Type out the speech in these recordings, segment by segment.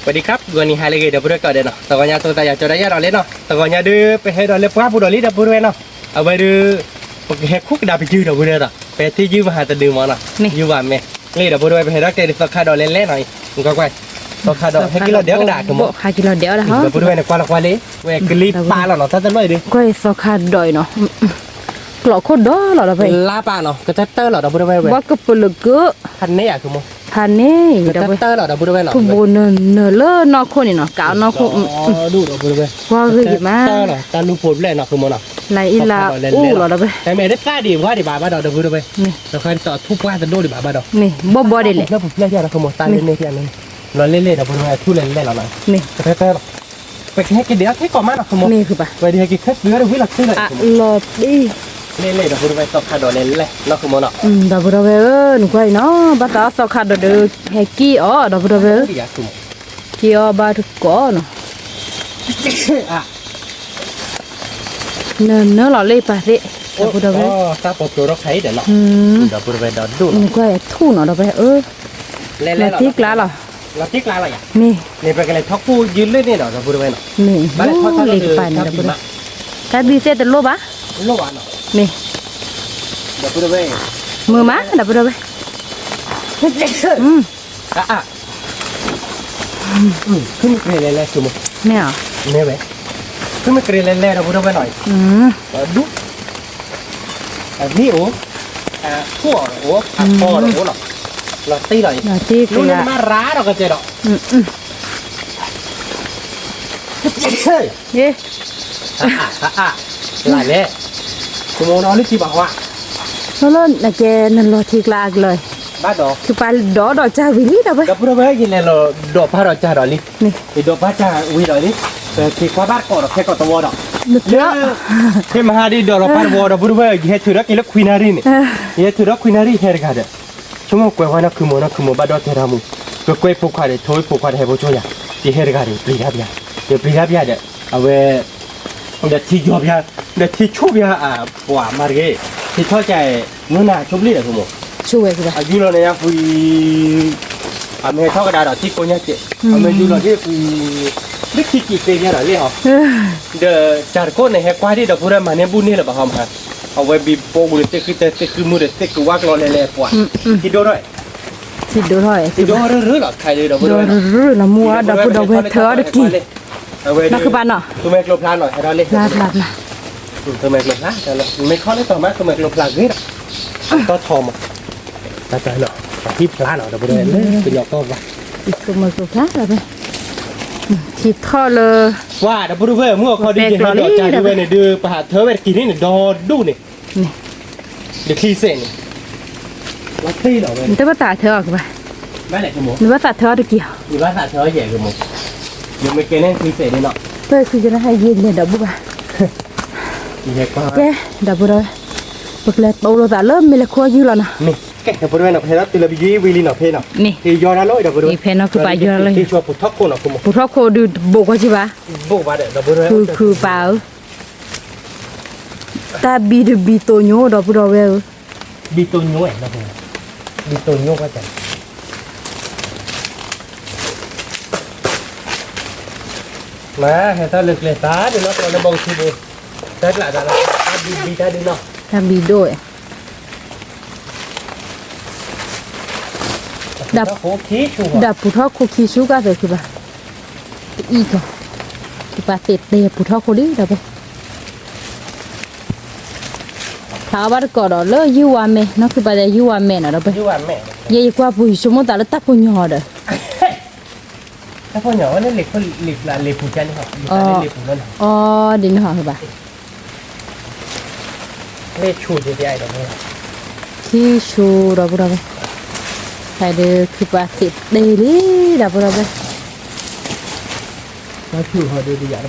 สวัสดีครับ ဂီၤနံၤဟါလၢအဂ့ၤ ဒီပုၢ်ဝဲၢ်ကိးဂၤဒဲးနီၤ, တဂီၤညါ သုသးယၤကၠီဒၣ်ယၤဒီးလံနီၤ, တဂီၤညါဒုး ပဟဲဒီးလၢပှၢ်ပူၤဒီးလံ ဒီပုၢ်ဝဲၢ်နီၤ, အဝဲဒုး ပကဟဲခူၣ်ကဒါပယုၢ် ဒီပုၢ်ဝဲၢ်ဒီး ပဟဲထံၣ်ယုၢ်မဟါတဒုမးနီၤ, ယုၢ်ဝါမဲာ်, လၢဒီပုၢ်ဝဲၢ် ပဟဲဒီးကဲဒ်သီခါဒီးလဲၤလဲၣ်နီၤ, ကွၢ်ကွၢ်, သီခါဒီး ဟဲက့ၤလီၤဒဲးကဒါကမီၤ, ဒီပုၢ်ဝဲၢ်န့ၣ် ကွၢ်လီၤကွၢ်လံ, ဝဲကလံၤပာ်လီၤနီၤ တၢ်တလီၢ်အံၤဒုး, ကွၢ်သီခါဒီးအံၤနီၤ, ကျိးခိၣ်ဒီလီၤဒီး လါပာ်နီၤ ကတၢၢ်တၢၢ်လီၤ ဒီပုၢ်ဝဲၢ်ဝဲ, ဘၣ်ကပလၢက ဖးန့ၢ်ယၤကမီၤ, ဖးန့ၢ် ကတၢၢ်တၢၢ်လီၤ ဒီပုၢ်ဝဲၢ်နီၤ, ကဘိးနၢၤနၢၤလၢနီၢ်ခိၣ်န့ၣ်နီၤ, ကးနီၢ်ခိၣ်, ကွၢ်ဂ့ၤမး, တၢၢ်လီၤ တၢ်လူၢ်ဖိတဖျၢၣ်နီၤ ကမီၤနီၤ, လါအံၤလါအိၣ်လီၤဒီး တမ့ၢ်ဒ်သၣ်ဒံးဝါဒံးဘၣ်ဘၣ်ဒီး ဒီပုၢ်ဝဲၢ်, သီခါဒ်သိးထူၣ်ပှၢ်တဒိၣ်ဒံးဘၣ်ဘၣ်ဒီး, ဘီၣ်ဘီဒ်လဲၣ်, ဖျၢၣ်ဖျၢၣ်ဖျၢၣ်နီၤ ကမီၤ သၣ်လၢန့ၣ်ဖျၢၣ်န့ၣ်, လီၤလဲၣ်လဲၣ် ဒီပုၢ်ဝဲၢ် ထူၣ်လဲၣ်လဲၣ်လီၤနီၤ, ကတၢၢ်တၢၢ်လီၤ ပကဟဲက့ၤဒံးအီၤခဲကိးမးနီၤ ကမီၤ, ပဝဲဒုးဟဲက့ၤခၢၣ်သုးဝဲဒၣ်ဝံၤလီၤသ့လီၤ လီၤတံၢ်, လဲၣ်လဲၣ် ဒီပုၢ်ဝဲၢ် သီခါဒီးလဲၤလဲၣ်နီၤ ကမီၤနီၤ, ဒီပုၢ်ဝဲၢ်ဧၢ, နကွၢ်အံၤနီၤ ဘၣ်သးအီၣ်သီခါဒီးဒုး ဟဲက့ၤအီၤ ဒီပုၢ်ဝဲၢ်ဧၢ, က့ၤအီၤဘၣ်တကိးနီၤ, နၢၤနၢၤလီၤလၢပၢ်သ့ၣ်, ဒီပုၢ်ဝဲၢ်, နကွၢ်အံၤထူၣ်နီၤ ဒီပုၢ်ဝဲၢ်ဧၢ, လီၤတံၢ်ကျါလီၤ, မ့ၢ်, မ့ၢ်, လ့ကပၤန့ၣ် ဒီပုၢ်ဝဲၢ်, တၢ်ဘံၣ်သ့ၣ်တလိၣ်ဘၣ်, မ့ၢ်, မုာ်မး ဒီပုၢ်ဝဲၢ်, မ့ၢ်ဧါ, မ့ၢ်ဝဲ, ဖုမ့ၢ်ကရ့လဲၤလဲၤ ဒီပုၢ်ဝဲၢ်နီၤ, ဒူၣ်, အဂ့ၢ်အိၣ်, အထီၣ်အီၤဒီးအိၣ်, အထီၣ်အီၤဒီးအိၣ်နီၤ, လီၤတံၢ်လီၤအံၤ, လီၤတံၢ်ကလါ, မ့ၢ်ရၤဒီးကစဲးဒီး, အါအါအါအါ, လၢ်လဲၣ်, ကမီၤနီၤလၢထံဘၣ်ဟါ, လၢလၢနကဲနလီၤထံကျါအကလီၤ, ဘၣ်ဒီး, ထံပၢ်ဒီးဒီးကၢ်ဝံၤလံ ဒီပုၢ်ဝဲၢ်, ဒီပုၢ်ဝဲၢ် ယလဲၤလီၤဒီးပၢ်ဒီးကၢ်ဒီးလံ, ယဒီးပၢ်ကၢ်ဝံၤဒီးလံ, ပက့ၤကွၢ်ဘၣ်တကိးဒီးဖဲကိးသဝီဒီး, လၢ, ဖဲမဟါဒ်ဒီးလီၤပၢ်တဝီ ဒီပုၢ်ဝဲၢ် ယဟဲထုးထီၣ်က့ၤလၢခွံနၣ်ရံၣ်န့ၣ်, ယဟဲထုးထီၣ်ခွံနၣ်ရံၣ်ဟဲတဂၤဒီး ဆိကမိၣ်ကွဲးဝဲနီၢ်ခုမိၢ် နီၢ်ခုမိၢ်ဘၣ်ဒီၣ်ထဲတၢ်မူ, ကကွဲးဖိခွါဒီး ထိၣ်ဝဲဖိခွါဒီး ဟဲဖိဆိယၤ, ယဟဲတဂၤဒီး ပျံၤတၢ်ပျၢ်, ဒီးပျံၤတၢ်ပျၢ်ဒီး အဝဲ, ဒီးထံယီၤပျၢ်, ဒီးထံဆိၣ်ပျၢ်အပှၤမၤတဂ့ၤ, ထံထီၣ်ကဲ, မုၢ်နၤဆိဘျံၣ်ဒီး ဆိကမိၣ်, အယူၢ်လီၤန့ၣ်ယါဖှံ အမ့ၢ်ထီၣ်ကဒါဒီးထံကိးညါကဲး, အမ့ၢ်ယူၢ်လီၤဒ်ဖှံ, လၢခံကံးသ့ၣ်ညါဒီးလံဟီ, ဒီးတၢ်တကိးန့ၣ် ဟဲကွၢ်ဒံးဒီပုၢ်ဝဲၢ် မၤန့ၢ်ဘူၣ်န့ၢ်လၢၤဘၣ်ဟီမး, အဝဲဘံဘိပူၤဒီးသ့ၣ်ဃုတၢ သ့ၣ်ဃုမုၢ်ဒီးသ့ၣ်ဃုဝါကျီလဲၤလဲၤပှၤ, ထံဒိၣ်ထီၣ်, ထံဒိၣ်ထီၣ်, ထံဒိၣ်ထီၣ်ရၢၢ်လီၤ ခါဒီးဒီပုၢ်ဝဲၢ်, ဒီပုၢ်ဝဲၢ် လီၤမူအီၤ ဒီပုၢ်ဒီပုၢ်ဝဲၢ် ထၢအီၤတက့ၢ်, နီၢ်ခုပၢ်နီၤ, သူမဲာ်ကျိဖျါနီၤ ဟဲထီၣ်လံ, သူမဲာ်ကျိဖျါ, မ့ၢ်ခီလၢတီၤမး သူမဲာ်ကျိဖျါဂ့ၤဒီး, တီၢ်ထီမး, တၢ်နီၤ, ဟံၣ်ဖျါနီၤ ဒီပုၢ်ဝဲၢ်လၢကညီကီၢ်ပှၤ, သူမဲာ်ကျိဖျါ, ထံထီၣ်လၢ, ပှၤ ဒီပုၢ်ဝဲၢ် မုၢ်အခီဒ်ယဟဲဒီးကၢ်ဒ်ဝဲန့ၣ်ဒီး ပဟးထၢဝဲတက့ၢ်န့ၣ်န့ၣ် ဒီဒူၣ်န့ၣ် န့ၣ်, ဒီချံစဲးန့ၣ်, လီၤတံၢ်လီၤဝဲ, နတဘၣ်သးထၢအီၤကဘၣ်, နဘၣ်သးထၢအီၤတက့ၢ်ဧါ, ယဘၣ်သးထၢအီၤယဲၢ်ကမိၢ်, ယမ့ၢ်ကဲန့ၣ်ချံစဲးန့ၣ်နီၤ, ပၢ်ချံစဲးန့ၣ်ဟဲယဲၢ်လဲၤဒီးဘူၣ်ဘၣ်, ကဲ, ဒီပုၢ်ဝဲၢ်, ပကလဲၤတိလိာ်သးလၢမ့ၢ်လဲၤခိၣ်ယုၢ်လီၤနီၤ, ကဲ ဒီပုၢ်ဝဲၢ်နီၤ ပဟဲဒီးတုၤလၢပယုၢ်ဝံၤလံနီၤ ဖဲနီၤ, ဖဲနီၤ, ဖဲနီၤ, ဖဲနီၤ, ပူၤထီၣ်ခိၣ်ဒုးတဘိးကွၢ်က့ၤဘၣ်, ခုခုပၢ်ဧၢ တၢ်ဘံတဘံတိညိ ဒီပုၢ်ဒီဝဲၢ်ဧၢ, ဘံတိညိ, ဘံတိညိ, မၤဟဲထီၣ်လၢကျဲသးဒ်နီၢ်ကျီလၢဘီကထံဘိ, တၢ်ကျးသးလီၤ, တၢ်ဘံဘံတၢ်ဒ်နီၢ်, တၢ်ဘံဒိၣ်, ဒီးပူၤထီၣ်ခိၣ်ခံဆူကါသ့ၣ်ခုဘၣ်, တအံၣ်ကီ, ပှၤသ့ၣ်တဲပူၤထီၣ်ခိၣ်လံဒီးပဲ ဖျါအီၣ်ဘၣ်တကိးဒီးလၢယုၢ်ဝါမဲာ် နီၢ်ခုပၢ်တဲယုၢ်ဝါမဲာ်နီၤဒီးပဲ, ယဲယကွၢ်ပူၤယဆိကမိၣ်သးလၢတၢ်ဖိညီဒီး, တၢ်ဖိညီဝဲလၢလ့ၤခိၣ်လ့ၤဖျါလ့ၤပူၤကန့ၣ်ဟီ, အီ, ဒ်န့ၣ်ဟီဘၣ်, လ့ၤဆူၣ်ဒ်ယဲဒီး, ခံဆူၣ်ဒီးပူၤဒီးပဲ, ဖဲဒီးခုပၢ်သ့ၣ်တဲလံဒီးပူၤဒီးပဲ လၢသ့ၣ်တဲမ့ၢ်ဝံၤဘျီ ပဖျး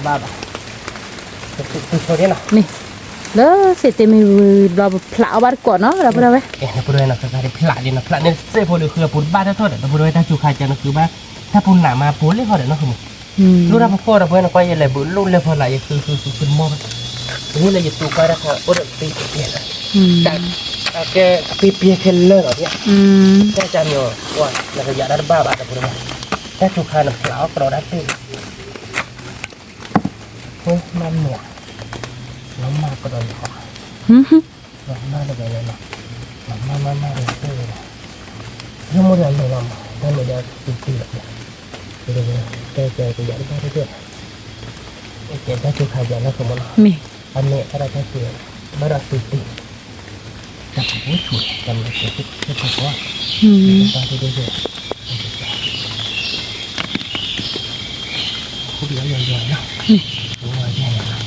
အီၣ်ဘၣ်တကိးနီၤ ဒီပုၢ်ဒီဝဲၢ်, ဖျးလံနီၤ ဖျးန့ၢ်စ့ၢ်ဖိဒီးဃုအပူၤတဘၣ်တၢ်ထီၣ်ဒီး ဒီပုၢ်ဒီဝဲၢ် တၢ်စူၤခါကဲနီၤ ဃုဘၣ် တၢ်ပူၤနးမးပူၤလၢဟီဒီးနီၤ ဃုမး လိၣ်တၢ်ဖီခိၣ်ဒီပုၢ်ဝဲၢ် နကွၢ်ယလဲၤဘုးလိၣ်လဲၤဖီလာ် ယဃုဃုဃုဃုတမီၢ်ဘၣ် တမ့ၢ်လၢယတူၢ်ကွၢ်တၢ်ခါအိၣ်ဒီးပ့ပ့ၢ်လၢ ကဲပ့ပ့ၢ်ခဲလၢာ်လီၤ တၢ်ကမီၤ နကယၤတၢ်တဘၣ်ဘၣ် ဒီပုၢ်ဒီဝဲၢ် တၢ်စူၤခါန့ၣ် ဖျးအီၣ်ကဒီးဒၣ်တ့ၢ်လီၤ, ဝဲမၤမ့ၢ်, လီၤမၢ်ကဒီးလီၤ, လီၤမၢ်တဂၤလီၤ, လီၤမၢ်မၢ်မၢ်ဒီးတ့ၢ်လီၤ, ယမိၢ်ဒီးအလိၤလီၤမး တၢ်မ့ၢ်ဒီးသုတ့ၢ်လီၤ, တဲကယၤတဘၣ်တ့ၢ်, ကဲတၢ်စူၤခါယၤလၢကမီၤလီၤ, မ့ၢ်, အမ့ၢ်တၢ်တၢ်စူၤ, ဘၣ်ဒီးသုတ့ၢ် တၢ်ပူၤဆူၣ် တၢ်မၤစၢၤသ့ၣ်တဖၣ်,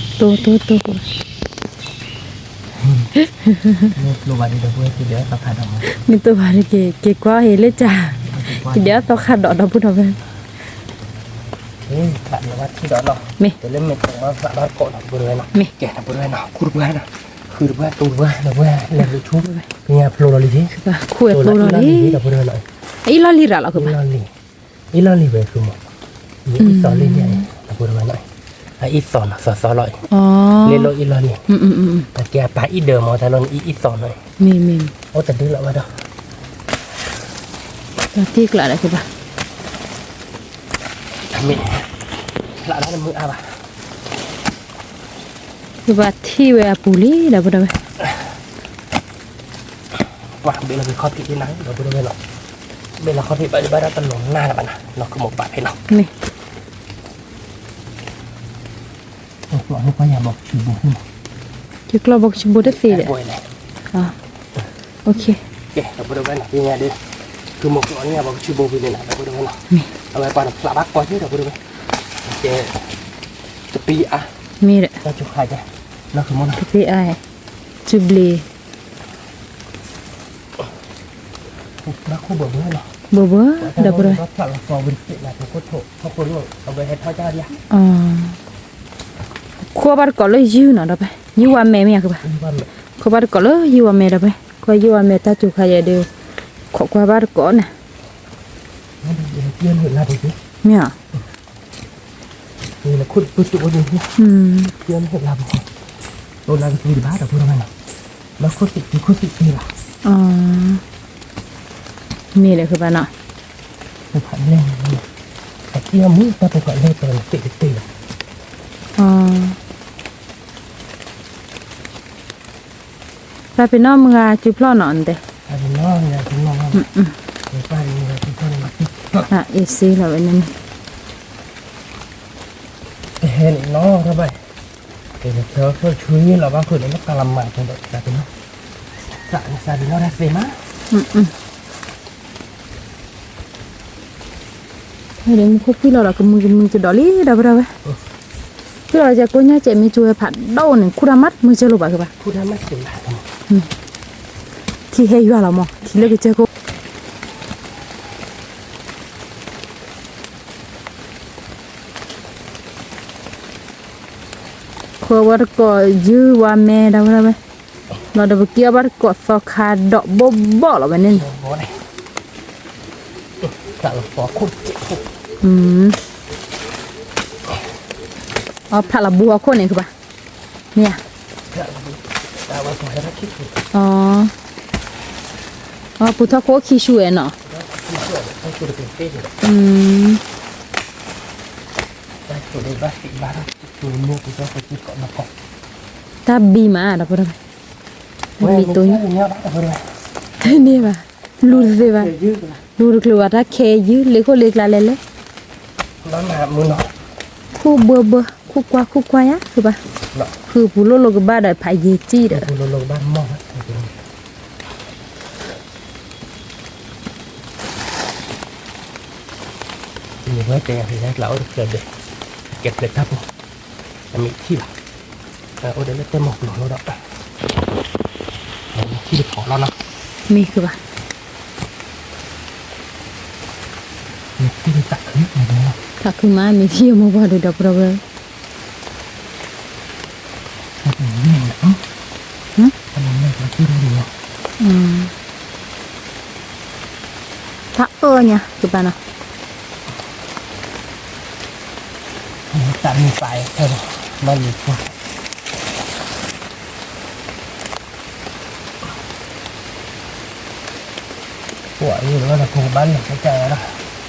တိၢ်တိၢ်တိၢ်, မ့ၢ်တိၢ်ဘၣ်ဒီး က့ၤကွၢ်ဟ့ၣ်လၢကၢ်, ကဒဲးအသီခါဒီးဒီပုၢ်ဒီဝဲၢ်, မ့ၢ်, မ့ၢ်, ခူၣ်တပှၢ်, ခူၣ်တပှၢ်, ခူၣ်ဝဲဖျိလီၤလံ, အအံၤလီၢ်လံၤရၤလီၤကဘၣ်, အံၤလီၢ်လံၤရၤလီၤကဘၣ်, အံၤလီၢ်လံၤဝဲဖျိမး, အံၤသီလံၤန့ၣ်, အံၤသီနီၤ သီသီလီၤအံၤ, အံၤသီနီၤ, လ့လိၢ်အံၤလီၢ်လံၤ, အကဲအပၢ်အံၤဒၢးမး တၢ်လီၢ်န့ၣ် အံၤသီနီၤ, အိၣ်တဒုလီၤဘၣ်ဒီး, တံၢ်ကျးဒီးကဘၣ်, မ့ၢ်, ဖျးလၢနမုၢ်အါဘၣ် ကဘၣ်ထံၣ်ဝဲအပူၤလံ ဒီပုၢ်ဒီဝဲၢ်, ပှၤဘ့ၣ်လီၤခီၣ်ထံးဒ်နၤ ဒီပုၢ်ဒီဝဲၢ်နီၤ, ဘ့ၣ်လီၤခီၣ်ထံးဘၣ်ဒ်ဘၣ်ဒၣ်တနီၤနၤလၢၤဘၣ်နၤ နီၢ်ခိမိၢ်ပၢ်ဖဲနီၤ, မ့ၢ်, ကကျီၢ်ဘီကဆူဘိတသ့ဒီး, ဒီပုၢ်ဒီဝဲၢ်နီၤ ပညါဒီး, ခိမိၢ်ကျီၢ်န့ၣ် ဘီကဆူဘိဝံၤန့ၣ်နၤ ဒီပုၢ်ဒီဝဲၢ်နီၤ, အဝဲပှၤတဖျးဘၣ်ကီၢ်ယဲ ဒီပုၢ်ဒီဝဲၢ်, ကဲ, တပံအါ, မ့ၢ်ဒီး, တၢ်စူၤခါယဲ, နီၢ်ခိမိၢ်နီၤ တပံအါ, စူၤဘျ့ ဘၢဘၢ, ဒီပုၢ်ဒီဝဲၢ်, ခွါဘၣ်တကိးလၢယုၢ်နီၤ ဒီပုၢ်ဒီဝဲၢ်, ခွါဘၣ်တကိးလၢယုၢ်ဝါမဲာ်မ့ၢ်ယါကဘၣ်, ခွါဘၣ်တကိးလၢယုၢ်ဝါမဲာ်ဒီပုၢ်, ခွါယုၢ်ဝါမဲာ်တၢ်စူၤခါယဲဒီး, ခိးခွါဘၣ်တကိးန့ၣ်, မ့ၢ်ဧါ လၢခိၣ်တပၢၢ်တအိၣ်ဒ်န့ၣ်, လၢလၢကသံတဘၣ်ဒီပုၢ်ဒီဝဲၢ်နီၤ, လၢခိၣ်သံးတံၤခိၣ်သံးတံၤဘၣ်, မ့ၢ်လၢဃုဘၣ်နီၤ, အကံအမုၢ်တၢ်ဖိခွါလဲၢ်တၢ်န့ၣ်သ့ၣ်တသ့ၣ်လီၤ, တၢ်ပ့ၤနီၣ်မုၢ်ဂၤ စုဖျီၣ်နီၤတဲ, အ့ၣ်စ့လီၤဝဲန့ၣ်, တဟဲန့ၣ်နီၤ တဘၣ်, ကဲဆၢဖျိဆူယ့ၣ်လီၤဘၣ်ဃုာ်ဒီးလၢတၢ်လီၤမၢ်ကဒီးတၢ်ပ့ၤနီၣ်, စးန့ၣ်စးပ့ၤနီၣ်တၢ်သ့မး မ့ၢ်ခိၣ်ဖှံလီၤဒီးကမုာ်ကမုာ်ကဒီးလံ ဒီပုၢ်ဒီဝဲၢ်, ဖှံလီၤကဲကိညါကဲမ့ၢ်ကၠိဝဲဖးဒိၣ်န့ၣ် ခူၣ်တၢ်မး မုၢ်ကၠိလိာ်ဘၣ်ကဘၣ်, ထံဟဲယွၤလီၤမး ထံလၢကစၢၢ်ခိၣ် ခွါဘၣ်တကိးယုၢ်ဝါမဲာ် ဒီပုၢ်ဒီဝဲၢ်, လီၤဒီးပက့ၤအီၣ်ဘၣ်တကိးသီခါဒီးဘိၣ်ဘိၣ်လီၤဝဲန့ၣ်န့ၣ်, အဖျးလီၤဘိအခိၣ်န့ၣ်ကဘၣ်, မ့ၢ်ဧါ, ပူၤထီၣ်ခိၣ်ခံဆူၣ်ဝဲနီၤ, တၢ်ဘံမး ဒီပုၢ်ဒီဝဲၢ်, ဘံတိၢ်ညါ, န့ၢ်ဘၣ်, လူၤတသ့ဘၣ်, လူၤတချုးဘၣ် တၢ်ခဲယုၢ်လ့ခိၣ်လ့ကျါလဲၤလဲၤ, ခူၣ်ဘၢဘၢ ခူၣ်ကွၢ်ခူၣ်ကွၢ်ယါ ဃုဘၣ်, ဃုပူၤလိၣ်လိာ်ကဘၣ်ဒီးဖးယံၤတံၢ်ဒီး မ့ၢ်ဝဲတဲယၤဖဲလဲၣ်ကျါအိၣ်တဖျၢၣ်ဒီး, ကဲဖျၢၣ်တၢ်ပူၤ, အမ့ၢ်ထံၣ်ဘၣ်, အိၣ်ဒီးလၢတဲမီၤကျိၤလီၤဒီး, ထံၣ်တဖီလီၤနီၤ, မ့ၢ်ဃုဘၣ်, သးခုမး မ့ၢ်ထံၣ်မိၢ်ပှၢ်ဒီး ဒီပုၢ်ဒီဝဲၢ် တၢ်အၢညါ ကပၤနီၤ, တၢ်မုၢ်ပာ်အီၤ ပှၤအံၤလီၤဒီး ဖိကဘၣ်လဲၤကစၢ်ယွၤလီၤ,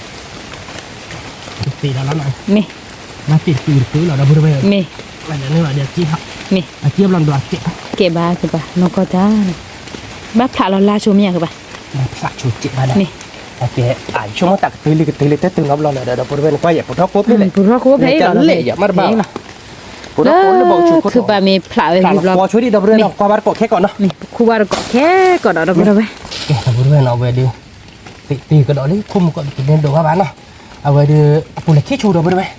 သ့ၣ်ဒီးလီၤနီၤ, မ့ၢ်, ဘၣ်သ့ၣ်တကုာ်တကုာ်လီၤ ဒီပုၢ်ဝဲၢ်, မ့ၢ်, မ့ၢ်, အက့ၢ်ဘျီဒွးကဲ, ကဲဘၣ်ကဘၣ် နီၢ်ကီၢ်တၢ်, ဘၣ်ဖျးလီၤလါဆိ မ့ၢ်ဧါကဘၣ်, ဘၣ်ဖျးဆိကဲဘၣ်ဒီး, မ့ၢ်, အကဲ, အဆိကမိၣ်သးကတုၤလံကတုၤလံ တတုၤနီတဘျီလၢၤဒီး ဒီပုၢ်ဝဲၢ် နကွၢ်ယဲ ပူၤထီၣ်ခိၣ်ဖဲအံၤလီၤ, ပူၤထီၣ်ခိၣ်ဖဲအံၤလီၤ, ပူၤထီၣ်ခိၣ်လၢဘီၣ်ဆိခိၣ်ထိး, လၢခုးပာ်မ့ၢ်ဖျးဝဲ ဖျးလီၤဃီဆိဒံး ဒီပုၢ်ဝဲၢ်နီၤ, ကွၢ်ဘၣ်တကိးခဲကိးနီၤ, မ့ၢ်, ပခူၣ်ဘၣ်တကိးခဲကိးဒီး ဒီပုၢ်ဝဲၢ်, ကဲ ဒီပုၢ်ဝဲၢ်နီၤ အဝဲဒုး သ့ၣ်တ့ၢ်ကဒီးလံ ခိၣ်မုၢ်ကီးတက့ၤန့ၣ်ဒိးဘၣ်ဘၣ်နီၤ, အဝဲဒုး အပူၤလဲၤခ့ဆိဒီး ဒီပုၢ်ဝဲၢ်,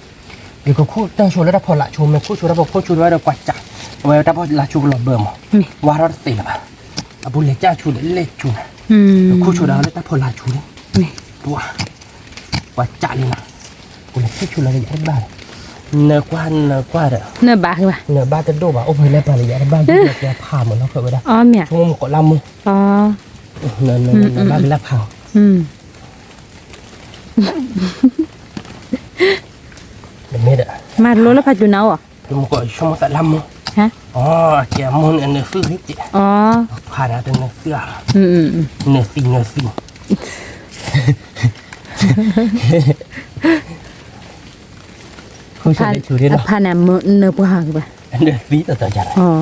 ယကခူၣ်တၢ်ဆိလၢတၢ်ဖီလာ်ဆိ မ့ၢ်ခူၣ်ဆိတၢ်ဖီခိၣ်ဆိဒီး ကွၢ်စး, အဝဲတၢ်ဖီလာ်ဆိကလီၤဘၢမး, ဝါထီၣ်တသ့လၢၤဘၣ်, အပူၤလဲၤကၢ်ဆိဒီးလဲၤဆိန့ၣ်, ခူၣ်ဆိဒီးလၢတၢ်ဖီလာ်ဆိန့ၣ်, ပှၤ, ပှၤကၢ်လံနီၤ, ပူၤလဲၤခ့ဆိလီၤကယၤတဘၣ်, နကွၢ်နကွၢ်ဒီး, နဘၣ်ကဘၣ် အိၣ်ဖဲလဲၣ်ပာ်လၢယၤတဘၣ် ယကဖးမးလီၤဖဲဝဲဒၣ်, ဆိကမိၣ်မုၢ်ကီးလါမူ, နဘၣ်ကလၢဖးအီၤ မ့ၢ်ဒီး, မၤလိလၢဖးကၠူနၤအိၣ်, မုၢ်ကီးဆိကမိၣ်သးလါမူ, အကဲမူန့ၣ်နသုဂ့ၤကဲ, ဖးဒၣ်တနသုဧါ, နသံနသံ, ဖးန့ၣ်မ့ၢ်နပှၤဟးကဘၣ်, နသံတၢ်တၢ်ယၤလီၤ,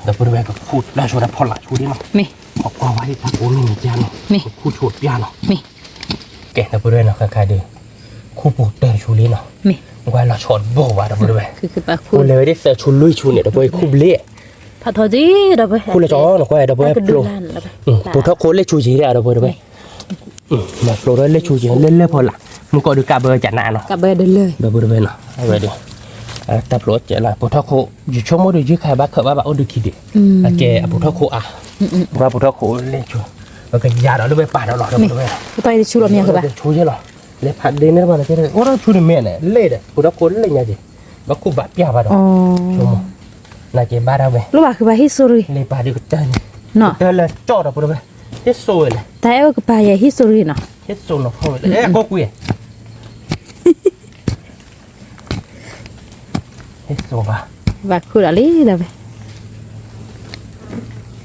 ဒီပုၢ်ဝဲၢ် ကခူၣ်တၢ်ဆိတၢ်ဖီလာ်ဆိဒ်နီၤ, မ့ၢ်, ကကွၢ်ဝဲဒ်တၢ်ကိးမ့ၢ်န့ၣ်ကၢ်နီၤ, မ့ၢ်, ကခူၣ်ဆိပျၢ်နီၤ, မ့ၢ်, ကဲ ဒီပုၢ်ဝဲၢ်နီၤ ခါခါဒီး, ခူၣ်ပူၤတၢ်ဆိလံနီၤ, မ့ၢ်, ကွၢ်လီၤဆီတဘိဘၣ် ဒီပုၢ်ဝဲၢ်, ခူၣ်လဲၤဝဲဒ်သၢဆိလွံၢ်ဆိန့ၣ် ဒီပုၢ်ဝဲၢ်ခူၣ်ဘျ့, ဖးထီက့ၤ ဒီပုၢ်ဝဲၢ်, ခူၣ်လီၤဆီနီၤ ကွၢ် ဒီပုၢ်ဝဲၢ်ဖျိ, ပူၤထီၣ်ခိၣ်လၢဆိက့ၤဒၣ် ဒီပုၢ်ဝဲၢ် မၤဖျိထီၣ်လၢဆိက့ၤ လၢလၢဖီလာ်, မုၢ်ကီးဒုးကးဘၢကနးနီၤ, ဒီပုၢ်ဝဲၢ်နီၤ, အဝဲဒုး, တၢ်ဖျိကဲလၢပူၤထီၣ်ခိၣ် ယဆိကမိၣ်ဒီးယုၢ်ခါဘၣ်ခၢးဘၣ်ဘၣ်အိၣ်ဒုးခံဒံး, အကဲအပူၤထီၣ်ခိၣ်အါ, ပှၤပူၤထီၣ်ခိၣ်လၢဆိ, ပကယၤဒီးလၢဝဲပာ်ဒီးလီၤ ဒီပုၢ်ဝဲၢ်, ဆိက့ၤလီၤ, လဲၤဖးဒ့န့ၢ်တဘၣ်လၢကဲ အိၣ်ထီၣ်ဆိန့ၣ်မ့ၢ်န့ၣ် လဲၣ်ဒီး ပူၤထီၣ်ခိၣ်လၢညါက့ၤ, ဘၣ်ခူၣ်ဘၣ်ပျၢ်ဘၣ်ဒီး, ဆိကမိၣ်, နာ်က့ၤဘၣ်ဒၣ်ဝဲ, လၢဘၣ်ဃုဘၣ်ဟံၣ်စိရံ, လၢပာ်ဒုးကတၢၢ်န့ၣ်, ကတၢၢ်လၢကၠီၣ်ဒီး ပုၢ်ထီၣ်ဝဲ, ဟံၣ်စိဝဲလဲၣ်, တၢ်အဲၣ်ဝဲကပာ်ယဲဟံၣ်စိရံနီၤ, ဟံၣ်စိနီၤဖီဝဲလဲၣ်, အဲၣ်ကိးကွံာ် ဟဲစိာ်ဘၣ်, ဘၣ်ခူၣ်ဒီးလံဒီးဝဲ,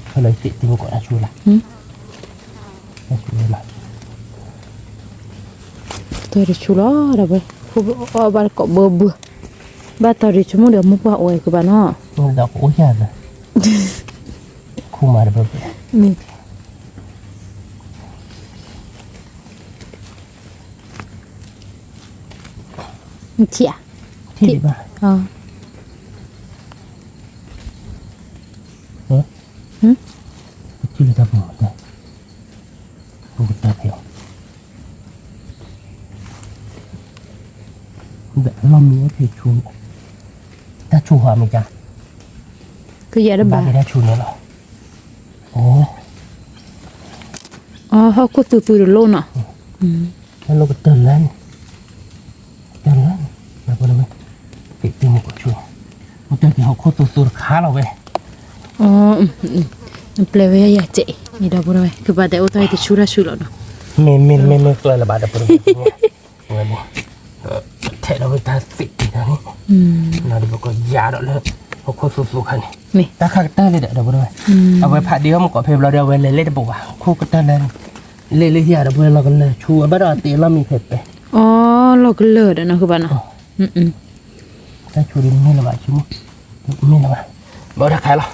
ဖဲလၢသ့ၣ်တံၤမုၢ်ကီးတၢ်ဆူလၢ်, တၢ်ဆူလၢ်, တီၤတဆူလီၤဒီးဝဲ, အီၣ်ဘၣ်တကိးဘၢဘၢ, ဘၣ်တီၤတဆူမုၢ်ဒီးမုၢ်ပှၢ်အိၣ်ဝဲကဘၣ်နီၤ, ဒီးကအိၣ်ယၤလၢ, ခူၣ်မးဒီးဘၢဘၢ, မ့ၢ် ထံၣ်ဧါ, ထံၣ်ဘၣ်, ထံၣ်လၢတၢ်ပူၤမတၤ, ပူၤကတၢၢ်ဖဲအီၤ, ဒီးလီၢ်မံအိၣ်ဖဲဆူ, တၢ်ဆူၣ်ဟးမ့ၢ်ကါ, ကယဲၢ်တဘၣ်, ဘၣ်က့ၤတၢ်ဆူၣ်န့ၣ်လီၤ, အိၣ် အဟီၣ်ခိၣ်သူသူတလိၣ်နီၤ, တၢ်လိၣ်ကတၢၢ်လၢန့ၣ်, တၢ်လၢန့ၣ်, နပဝဲ, သ့ၣ်တံၤမုၢ်ကီးဆူ, အိၣ်တၢ်က့ၤဟီၣ်ခိၣ်သူသူတခါလီၤဝဲ, နပျဲဝဲယၤကဲအံၤ ဒီပုၢ်ဝဲၢ် ကဘၣ်တဲအိၣ်တၢ်အံၤတဆူတၢ်ဆူလီၤနီၤ, မ့ၢ်မ့ၢ်မ့ၢ်မ့ၢ်ကျၢၢ်လၢၤဘၣ် ဒီပုၢ်ဝဲၢ် ဝဲ, ထဲးဒီးဝဲတၢ်သ့ၣ်တံၤတၢ်န့ၣ်, နဒီးပကယၤဒီးလၢ ဟီၣ်ခိၣ်သူသူခါန့ၣ်, တၢ်ခါကတၢၢ်လံဒီး ဒီပုၢ်ဝဲၢ်, အဝဲဖးဒ့ဟီၣ်မုၢ်ကီးဖဲဘျီဒီး အဝဲလဲၤလ့တဘူးဘၣ် ခိၣ်ကတၢၢ်လၢ, လ့လၢဟံၣ်ဒီပုၢ်ဝဲၢ် လီၤကလၢာ်ဆူ အဘၣ်ဒီးအတ့လီၢ်မံဖဲပဲ, လီၤကလၢာ်ဒီးနီၤ ဃုဘၣ်နီၤ, တၢ်ဆူဒုးမ့ၢ်လၢၤဘၣ်ဆူ, မ့ၢ်လၢၤဘၣ်, ဘၣ်တၢ်ခါလီၤ,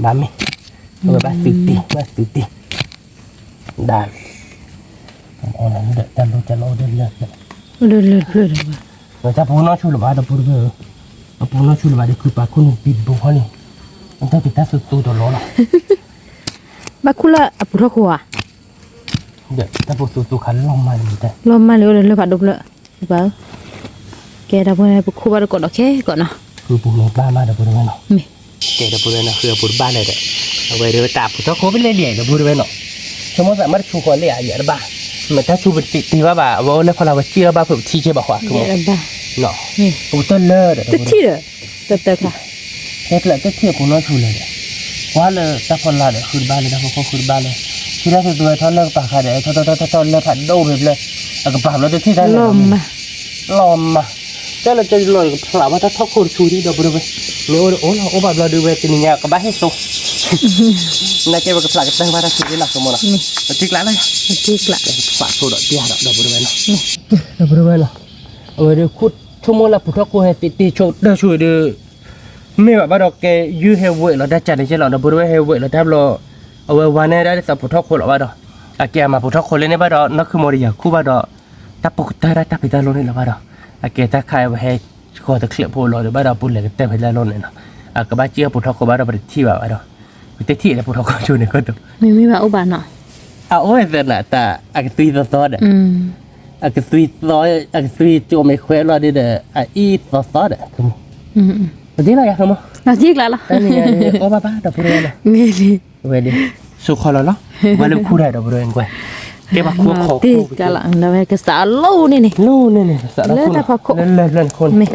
ဘၣ်မ့ၢ်, အဝဲဘၣ်သုတ့ၢ် ဘၣ်သုတ့ၢ်, ဒၣ်, တၢ်လိၣ်တၢ်လီၢ်အိၣ်ဒီးလၢာ်ဖျၢၣ်, အိၣ်ဒီးလၢာ်ဖျၢၣ်ဒီးဘၣ်, တၢ်ပူၤနီၢ်ဆူၣ်လၢၤဘၣ် ဒီပုၢ်ဝဲၢ်ဧၢ, အပူၤနီၢ်ဆူၣ်လၢၤဘၣ်ဒီး ခုးပာ်ခိၣ်န့ၣ် ဘံၣ်ဘိဟီန့ၣ်, အတၢ်က့ၤတၢ်သူသူတလီၤလီၤ, ဘၣ်ခူၣ်လၢအပူၤထီၣ်ခိၣ်ဧါ ဒီးတၢ်ပူၤသူသူခါလီၤမၢ်လံ, လီၤမၢ်လံ အိၣ်ဒီးလၢာ်ဖးဒိၣ်ဖျၢၣ်, ဘၣ်ဧၢ, ကဲဒီပုၢ်ဝဲၢ် ပခူၣ်ဘၣ်တကိးဒီးခဲကိးနီၤ, ဃုပူၤမ့ၢ်ဘၣ်မး ဒီပုၢ်ဝဲၢ်နီၤ, မ့ၢ်, ကဲဒီပုၢ်ဝဲၢ်နီၤ ဃုအပူၤတဘၣ်လၢၤဒီး, အဝဲဒီးတၢ်ပူၤထီၣ်ခိၣ်ဖဲလဲၣ်လံ ဒီပုၢ်ဝဲၢ်နီၤ, ဆိကမိၣ်သးမ့ၢ်တဆူဃီလံဧါ ယတဘၣ်, မ့ၢ်တၢ်ဆူပတသ့ဘၣ်ဘၣ် အဝဲအိၣ်လၢဖီလာ်ဝဲစံၣ်လီၤဘၣ်ဖုးပထံကဲဘၣ်ဃီ, ပူၤတၢ်လၢာ်ဒီး တထံၣ်ဒီး, တတၢ်ခါ ဟဲကျၢးတထံၣ်အပူၤနီၢ်ဆူၣ်လၢၤဒီး, ကွၢ်လၢတၢ်ဖီလာ်ဒီး ဃုတဘၣ်လၢတၢ်ဖီခိၣ်ဃုတဘၣ်လၢ, ထံၣ်တၢ်သူသူဝဲထီၣ်လၢကပၤခါဒီး ထီၣ်ထီၣ်ထီၣ်ထီၣ်ထီၣ်လၢဖးဒိၣ်ဖဲဖျၢၣ်, အကပၤဘျီတထံၣ်တၢ်လၢာ်, လီၤမၢ်, တၢ်လၢတၢ်လီၢ်ကဖျးဘၣ်တၢ်ထီၣ်ခိၣ်တဆူဒံး ဒီပုၢ်ဝဲၢ်, မ့ၢ်အိၣ်ဒီးအိၣ်လီၤ အိၣ်ဘၣ်ဘျီဒုးဝဲတနံၤညါကဘၣ်ဟ့ၣ်စိ နာ်က့ပကဖျးကတၢၢ်ဘၣ်တၢ်ခံဒ်လီၤ ဆိကမိၣ်နီၤ, ပထံကျါလၢယၤ, ပထံကျါ, ပဖျးဆိဒီးတံၢ်ဒီး ဒီပုၢ်ဝဲၢ်နီၤ, ဒီပုၢ်ဝဲၢ်နီၤ, အဝဲဒၣ်ခိၣ်ဆိကမိၣ်လၢပူၤထီၣ်ခိၣ်ဟဲသ့တ့ၢ်ဆိတၢ်ဆိဒီး မ့ၢ်ဘၣ်ဘၣ်ဒီးကဲ ယုၢ်ဟဲဝဲလီၤတၢ်ကၢ်န့ၣ်ကဲလီၤ ဒီပုၢ်ဝဲၢ် ဟဲဝဲလီၤတၢ်ဘျီ, အဝဲဝါန့ၣ်ဒၣ်ဒ်သိးပူၤထီၣ်ခိၣ်လီၤဘၣ်ဒီး, အကဲအမၤပူၤထီၣ်ခိၣ်လၢန့ၣ်ဘၣ်ဒီး နီၢ်ခုမိၢ်ဒီးယၤခူၣ်ဘၣ်ဒီး, တၢ်ပူၤကတၢၢ်ဒၣ်တၢ်ဖံးတၢ်လိန့ၣ်လီၤဘၣ်ဒီး, အကဲတၢ်ခါအဝဲဟဲ ဃီၤတချၢးဖိလီၤဒီးဘၣ်ဒီး ပူၤလဲၤကတၢၢ်ဖဲတၢ်လိန့ၣ်နီၤ, အကဘၣ်စံၣ်အပူၤထီၣ်ခိၣ်ဘၣ်ဒီး ပတထံၣ်ဘၣ်ဘၣ်ဒီး, ပတထံၣ်လၢပူၤထီၣ်ခိၣ်ဆိန့ၣ်ကီၢ်တိၤ, မ့မ့ၢ်ဘၣ်အိၣ်ဘၣ်နီၤ, အအိၣ်သနာ်တၢ် အကသွံသီသီဒီး အကသွံသီ အကသွံကၠိမ့ၢ်ခွဲးလီၤဒ်ဒီး အအံၤသီသီဒီး ပတ့လီၤယၤ ဆိကမိၣ်, တၢ်န့ၣ်ယၤန့ၣ် အီၣ်ဘၣ်ဘၣ်ဒီပုၢ်ဝဲၢ်လီၤ, မ့ၢ်လံ, ဝဲဒၣ်, ဆိခီလီၤလီၤ, ဝဲလၢခူၣ်တၢ်ဒီပုၢ်ဝဲၢ်ကွဲ, ကဲပှၤခူၣ်ခီၣ်ခိၣ်, ကစးအလိၣ်န့ၣ်န့ၣ်, လိၣ်န့ၣ်န့ၣ် လၢတၢ်ဖီခိၣ်, လၢလၢလၢခိၣ်န့ၣ်,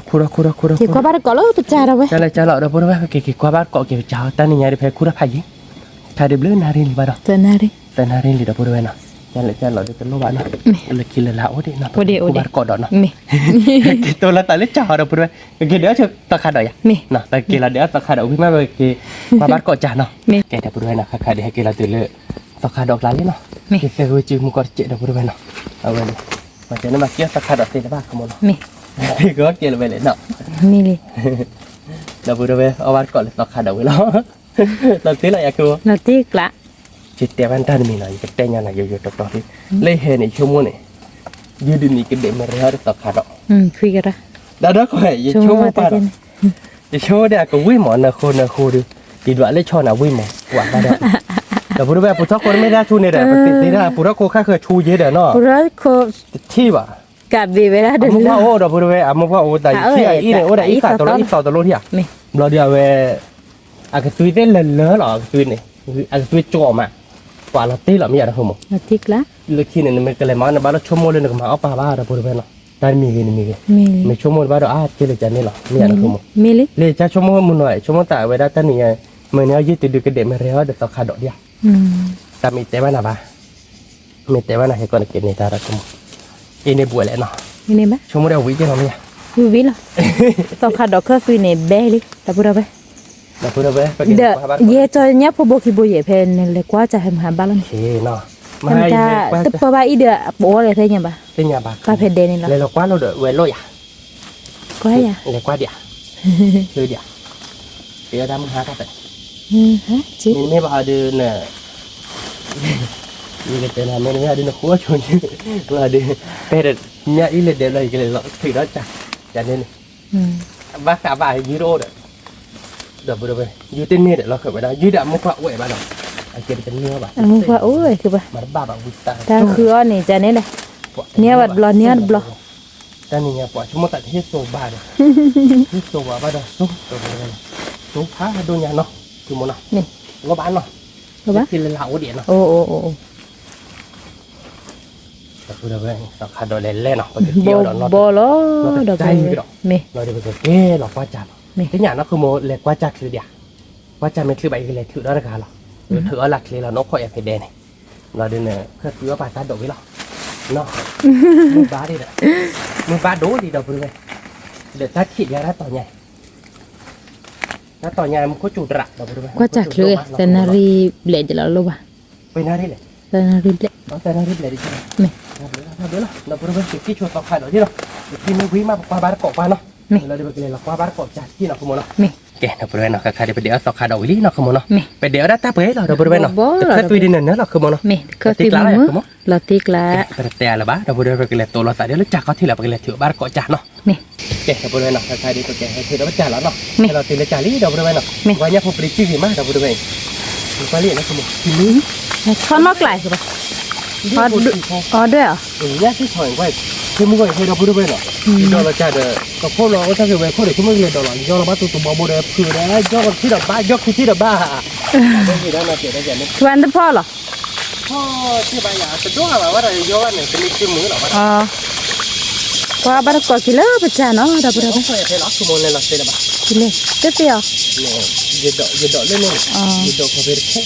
ခူၣ်ထီၣ်ခူၣ်ထီၣ်ခူၣ်ထီၣ်, က့ၤကွၢ်ဘၣ်တကိးလၢပစၢ်ဒီးဝဲ, ကၢ်လၢကၢ်လီၤဒီပုၢ်ဝဲၢ် က့ၤက့ၤကွၢ်ဘၣ်တကိးက့ၤပစၢ်အီၤ တၢ်န့ၣ်ညါဒ်ဖဲခူၣ်ထီၣ်ဖးယံၤ, ခါဒ်ဘျုးနၣ်ရံၣ်လံဘၣ်ဒီး, သၢနၣ်ရံၣ်လံဒီပုၢ်ဝဲၢ်နီၤ, ကၢ်လၢကၢ်လီၤဒီတလိၣ်ဘၣ်နီၤ, လၢခံလၢလၢအိၣ်ဒံးနီၤ, ပက့ၤကွၢ်ဘၣ်တကိးဒီးနီၤ, က့ၤတိလီၤသးလၢစၢ်အီၤဒီပုၢ်ဝဲၢ်, ပက့ၤဒုးအီၣ်သီခါဒီးယၤ, ပက့ၤလီၤဒုးအီၣ်သီခါဒီးဝံၤမး ပက့ၤကွၢ်ဘၣ်တကိးစၢ်နီၤ, ကဲဒီပုၢ်ဝဲၢ်နီၤ ခါခါဒ်ဟဲက့ၤလီၤတုၤလၢ သီခါဒီးကျါလံနီၤ, က့ၤသဲဝဲစုမူကီၢ်တစဲးဒီပုၢ်ဝဲၢ်နီၤ, အဝဲန့ၣ်, မၤတဲန့ၣ်မၤက့ၤအီၣ်သီခါဒီးသ့တဘၣ် ဆိကမိၣ်နီၤ, က့ၤက့ၤလီၤဝဲလဲၣ်နီၤ, ဒီပုၢ်ဝဲၢ် အီၣ်ဘၣ်တကိးလၢသီခါဒီးဝံၤလီၤ, လီၤတ့လီၤယၤ ဆိကမိၣ်, က့ၤတဲဘၣ်နတၢ်တမံၤနီၤ ယကတဲညါနၤယိယိတီတီလံ, လၢယဟဲန့ၣ် ယဆိကမိၣ်န့ၣ်, ယုၢ်ဒုးနံၤကဒဲးမ့ၢ်ရဲအီၤဒီးသီခါဒီး, ဒီးဒီးခီ ယဆိကမိၣ်ပၢ်ဒီး, ယဆိကမိၣ်ဒ်အကဝံၣ်မး နၢဃိနၢဃိဒီး, ယဒွးလၢဆီနၤဝံၣ်မး ကွၢ်ဘၣ်ဒီး, ဒီပုၢ်ဝဲၢ် ပူၤထီၣ်ခိၣ်တမ့ၢ်ဒၣ်ဆူန့ၣ်ဒီး ပသ့ၣ်ညါပူၤထီၣ်ခိၣ်ခါဃၢၤဆူယဲဒီးနီၤ, တထံၣ်ဘၣ်, ကဘ့ၣ်ဝဲဒၣ်ဒီး အမိၢ်ပှၢ်အိၣ်ဒီပုၢ်ဝဲၢ် အမိၢ်ပှၢ်အိၣ်တၢ်ယထံၣ်အအံၤန့ၣ် အိၣ်ဒီးအံသးတလီၤ အံသးတလီၤထံၣ်ဧါ, ဘျီဒီးအဝဲ အကသွံသ့ၣ်လၢလၢလီၤ အကသွံန့ၣ်, အကသွံကၠီမး, ကွၢ်လီၤတ့လီၤမ့ၢ်ယၤဒီး ဆိကမိၣ်, လၢခံန့ၣ် နမ့ၢ်ကလဲၤမၤအီၣ်န့ၣ် ဘၣ်လၢဆိကမိၣ်လၢနကမၤအီၣ်ပၢ်ဘၣ်ဒီပုၢ်ဝဲၢ်နီၤ, တၢ်တမံၤဂ့ၤတမံၤဂ့ၤ, မ့ၢ်ဆိကမိၣ်ဘၣ်ဒီး အါက့လၢကန့ၣ်လီၤ မ့ၢ်ယၤဒီး ဆိကမိၣ်, လၢကၠါဆိကမိၣ်မုၢ်နီၤ ဆိကမိၣ်သးဝဲဒၣ်တၢ်နံၤညါ, မ့ၢ်န့ၣ်အီၤယုၢ်တဒုးကဒဲးမ့ၢ်ရဲအီၤဒီးသီခါဒီးဒံးဧါ, တၢ်မ့ၢ်တဲဘၣ်နၤဘၣ် မ့ၢ်တဲဘၣ်နၤဟဲကီးနက့ၤန့ၢ်တၢ်ဒီးဆိကမိၣ်, အ့န့ၣ်ဘှဲးလဲၣ်နီၤ, ဆိကမိၣ်ဒီးဝံၤက့ၤလီၤမ့ၢ်ဧါ, ဝံၤဝံၤလီၤ, သီခါဒီးခၢၣ်သွံန့ၣ်ဘဲလံ ဒီပုၢ်ဝဲၢ်, ဒီးယဲကၠီညါဖိဘိခံဘိယဲၢ်ဖဲနလဲၤကွၢ်စၢ်ဖဲမဟါဘၣ်လီၤန့ၣ်, တပၢၢ်ဘၣ်အံၤဒီး ပအိၣ်လဲၤဖဲညါဘၣ်, ပၢ်ဖဲဒဲန့ၣ်လီၤ, လဲၤလီၤကွၢ်လိာ်ဒီးဝဲလိာ်ယၤ ကွၢ်ယၤ, လဲၤကွၢ်ဒံးဧါ, ချုးဒံးဧါ, တဲအီၤတၢ်မုၢ်ဟါတၢ်ပဲ, မ့တမ့ၢ်ဘၣ်ဟီဒုးန, ယကတဲနၤ မ့တမ့ၢ်ဟီဒုးနဃိဆိန့ၣ်, ဘၣ်ဟီဒုး, ဖဲဒီး, ညၣ်အံၤလဲၤဒဲးဘျီ ယကလဲၤလီၤထုးဒီးစၢ်, ယၤန့ၣ်န့ၣ်, ဘၣ်ဃးဘၣ်ယုၢ်တအိၣ်ဒီး, ဒီပုၢ်ဝဲၢ်, ယုၢ်တန့ၢ်ဒီးလီၤဃုာ်ဝဲဒၣ် ယုၢ်ဒီးအမိၢ်ပှၢ်အိၣ်ဝဲဘၣ်ဒီး, အကဲပတန့ၢ်ဘၣ်, အမိၢ်ပှၢ်အိၣ်ဝဲဘၣ်, မၤတဘၣ်ဘၣ်ဝံသး, တၢ်ဃုအီၤန့ၣ် ကန့ၣ်ဒီး, န့ၢ်ဘၣ်တဘျီ န့ၢ်ဘၣ်တဘျီ တၢ်နံၤညါ ပှၤဆိကမိၣ်သးတဟ့ၣ်စိဘၣ်ဒီး, ဟ့ၣ်စိဘၣ်ဘၣ်ဒီးစိ, စိဖးဒိၣ်ညါနီၤ, ဆိကမိၣ်နီၤ, လီၤဘၣ်နီၤ, လၢခံလၢလၢအိၣ်ဒံးနီၤ, ဒီပုၢ်ဝဲၢ် သီခါဒီးလဲၤလဲၣ်နီၤ, ပကက့ၤအီၤဒီးနီၤ, ဘီလီၤ, ဒီးပကက့ၤလီၤကွၢ်စၢ်လီၤ, သ့ၣ်ညါနီၤ ဃုမိၢ်လဲၤကွၢ်စၢ်ချုးဒံးဧါ, ကွၢ်စၢ်မ့ၢ်ချုးဘၣ် ယကလဲၤထုးဒီးတဂၤလီၤ, ထုးအီၤလၢချ့လီၤ နအိၣ်ခိးယၤဖဲဒဲန့ၣ်, ဘျီဒုးန့ၣ် ခၢၣ်သွံအီၣ်ပာ်တၢ်ဒိးဝံၤလီၤ, မုၢ်ဘါဒံးဒီး, မုၢ်ဘါဒိၣ်လံဒီပုၢ်ဝဲၢ်, ဒီးတၢ်ခံးယၤတၢ်တီၤညါ တၢ်တီၤညါမူခိၣ်စူၤတရးဒီပုၢ်ဝဲၢ်, ကွၢ်စၢ်ချုး သၢနၣ်ရံၣ်ဘျဲၣ်ဒံးလီၤလိၣ်ဘၣ်, ပှဲၤနၣ်ရံၣ်လဲၣ်, သၢနၣ်ရံၣ်ဘျဲၣ်, သၢနၣ်ရံၣ်ဘျဲၣ်ဒံး, မ့ၢ်, ဒီပုၢ်ဝဲၢ် ပက့ၤဆိသီခါဒီးလံနီၤ, ပက့ၤမ့ၢ်ဝံၤမး ပကွၢ်ဘါတကိးကွၢ်နီၤ, လီၤဒီးပကလဲၤလီၤကွၢ်ဘါတကိးစၢ်ခံနီၤ ဃုမိၢ်နီၤ, ကဲ ဒီပုၢ်ဝဲၢ်နီၤ ခါခါဒ်ပဒဲးအီၣ်သီခါဒီးဝံၤလံနီၤ ဃုမိၢ်နီၤ, ပဒဲးအီၣ်ဒၣ်တၢ်ပှဲၤလီၤ ဒီပုၢ်ဝဲၢ်နီၤ, တခၢၣ်သွံဒ်န့ၣ်န့ၣ်လီၤ ဃုမိၢ်နီၤ, တခၢၣ်သွံမုၢ်, လီၤတံၢ်ကျါ, ပတတဲအါလၢၤဘၣ် ဒီပုၢ်ဝဲၢ် ပကလဲၤတိလီၤသးဒ်လၢစၢ်ခီၣ်ထံးလီၤ ပကလဲၤထုးဘါတကိးစၢ်နီၤ, ကဲ ဒီပုၢ်ဝဲၢ်နီၤ ခါခါဒ်ပကဟဲထုးဒီးပစၢ်လီၤနီၤ, ဟဲလီၤတုၤလၢစၢ်လံ ဒီပုၢ်ဝဲၢ်နီၤ, ပှၤညၣ်ဖိပျံၤစုဂ့ၤမး ဒီပုၢ်ဝဲၢ်, ပှၤလံနီၤ ဃုမိၢ်, ထီၣ်နီၣ်ကျါ အီၤဒွဲၣ်အီၤ, ညၣ်ထံထီၣ်ကွၢ်, ဆိကမိၣ်ကွၢ် ယဟဲဒီပုၢ်ဝဲၢ်နီၤ, ယဒီးလီၤစၢ်ဒီး ကခိၣ်လီၤအိၣ်တၢ်ဂ့ၤဝဲခိၣ်ဒီး ဆိကမိၣ်ကလဲၤဒီးလီၤ ယီလီၤဘၣ်တူတူဘီဘိဒီး ဖုးဒီး ယီထံဒီးဘါ ယီခံထံဒီးဘါ, ဝဲတဖီလီၤ, ထီၣ်ဘၣ်ယၤ တဒိၣ်ဘၣ်ဘၣ်ဒီး ယီဘၣ်န့ၣ် တမ့ၢ်စုမုၢ်လီၤဘၣ်ဒီး ကွၢ်ဘၣ်တကိးက့ၤလၢပစၢ်နီၤ ဒီပုၢ်ဝဲၢ်, တသ့အီၤ, ယဒိးလၢန့ၣ်, ယဒိးခီဖဲတခိၣ်,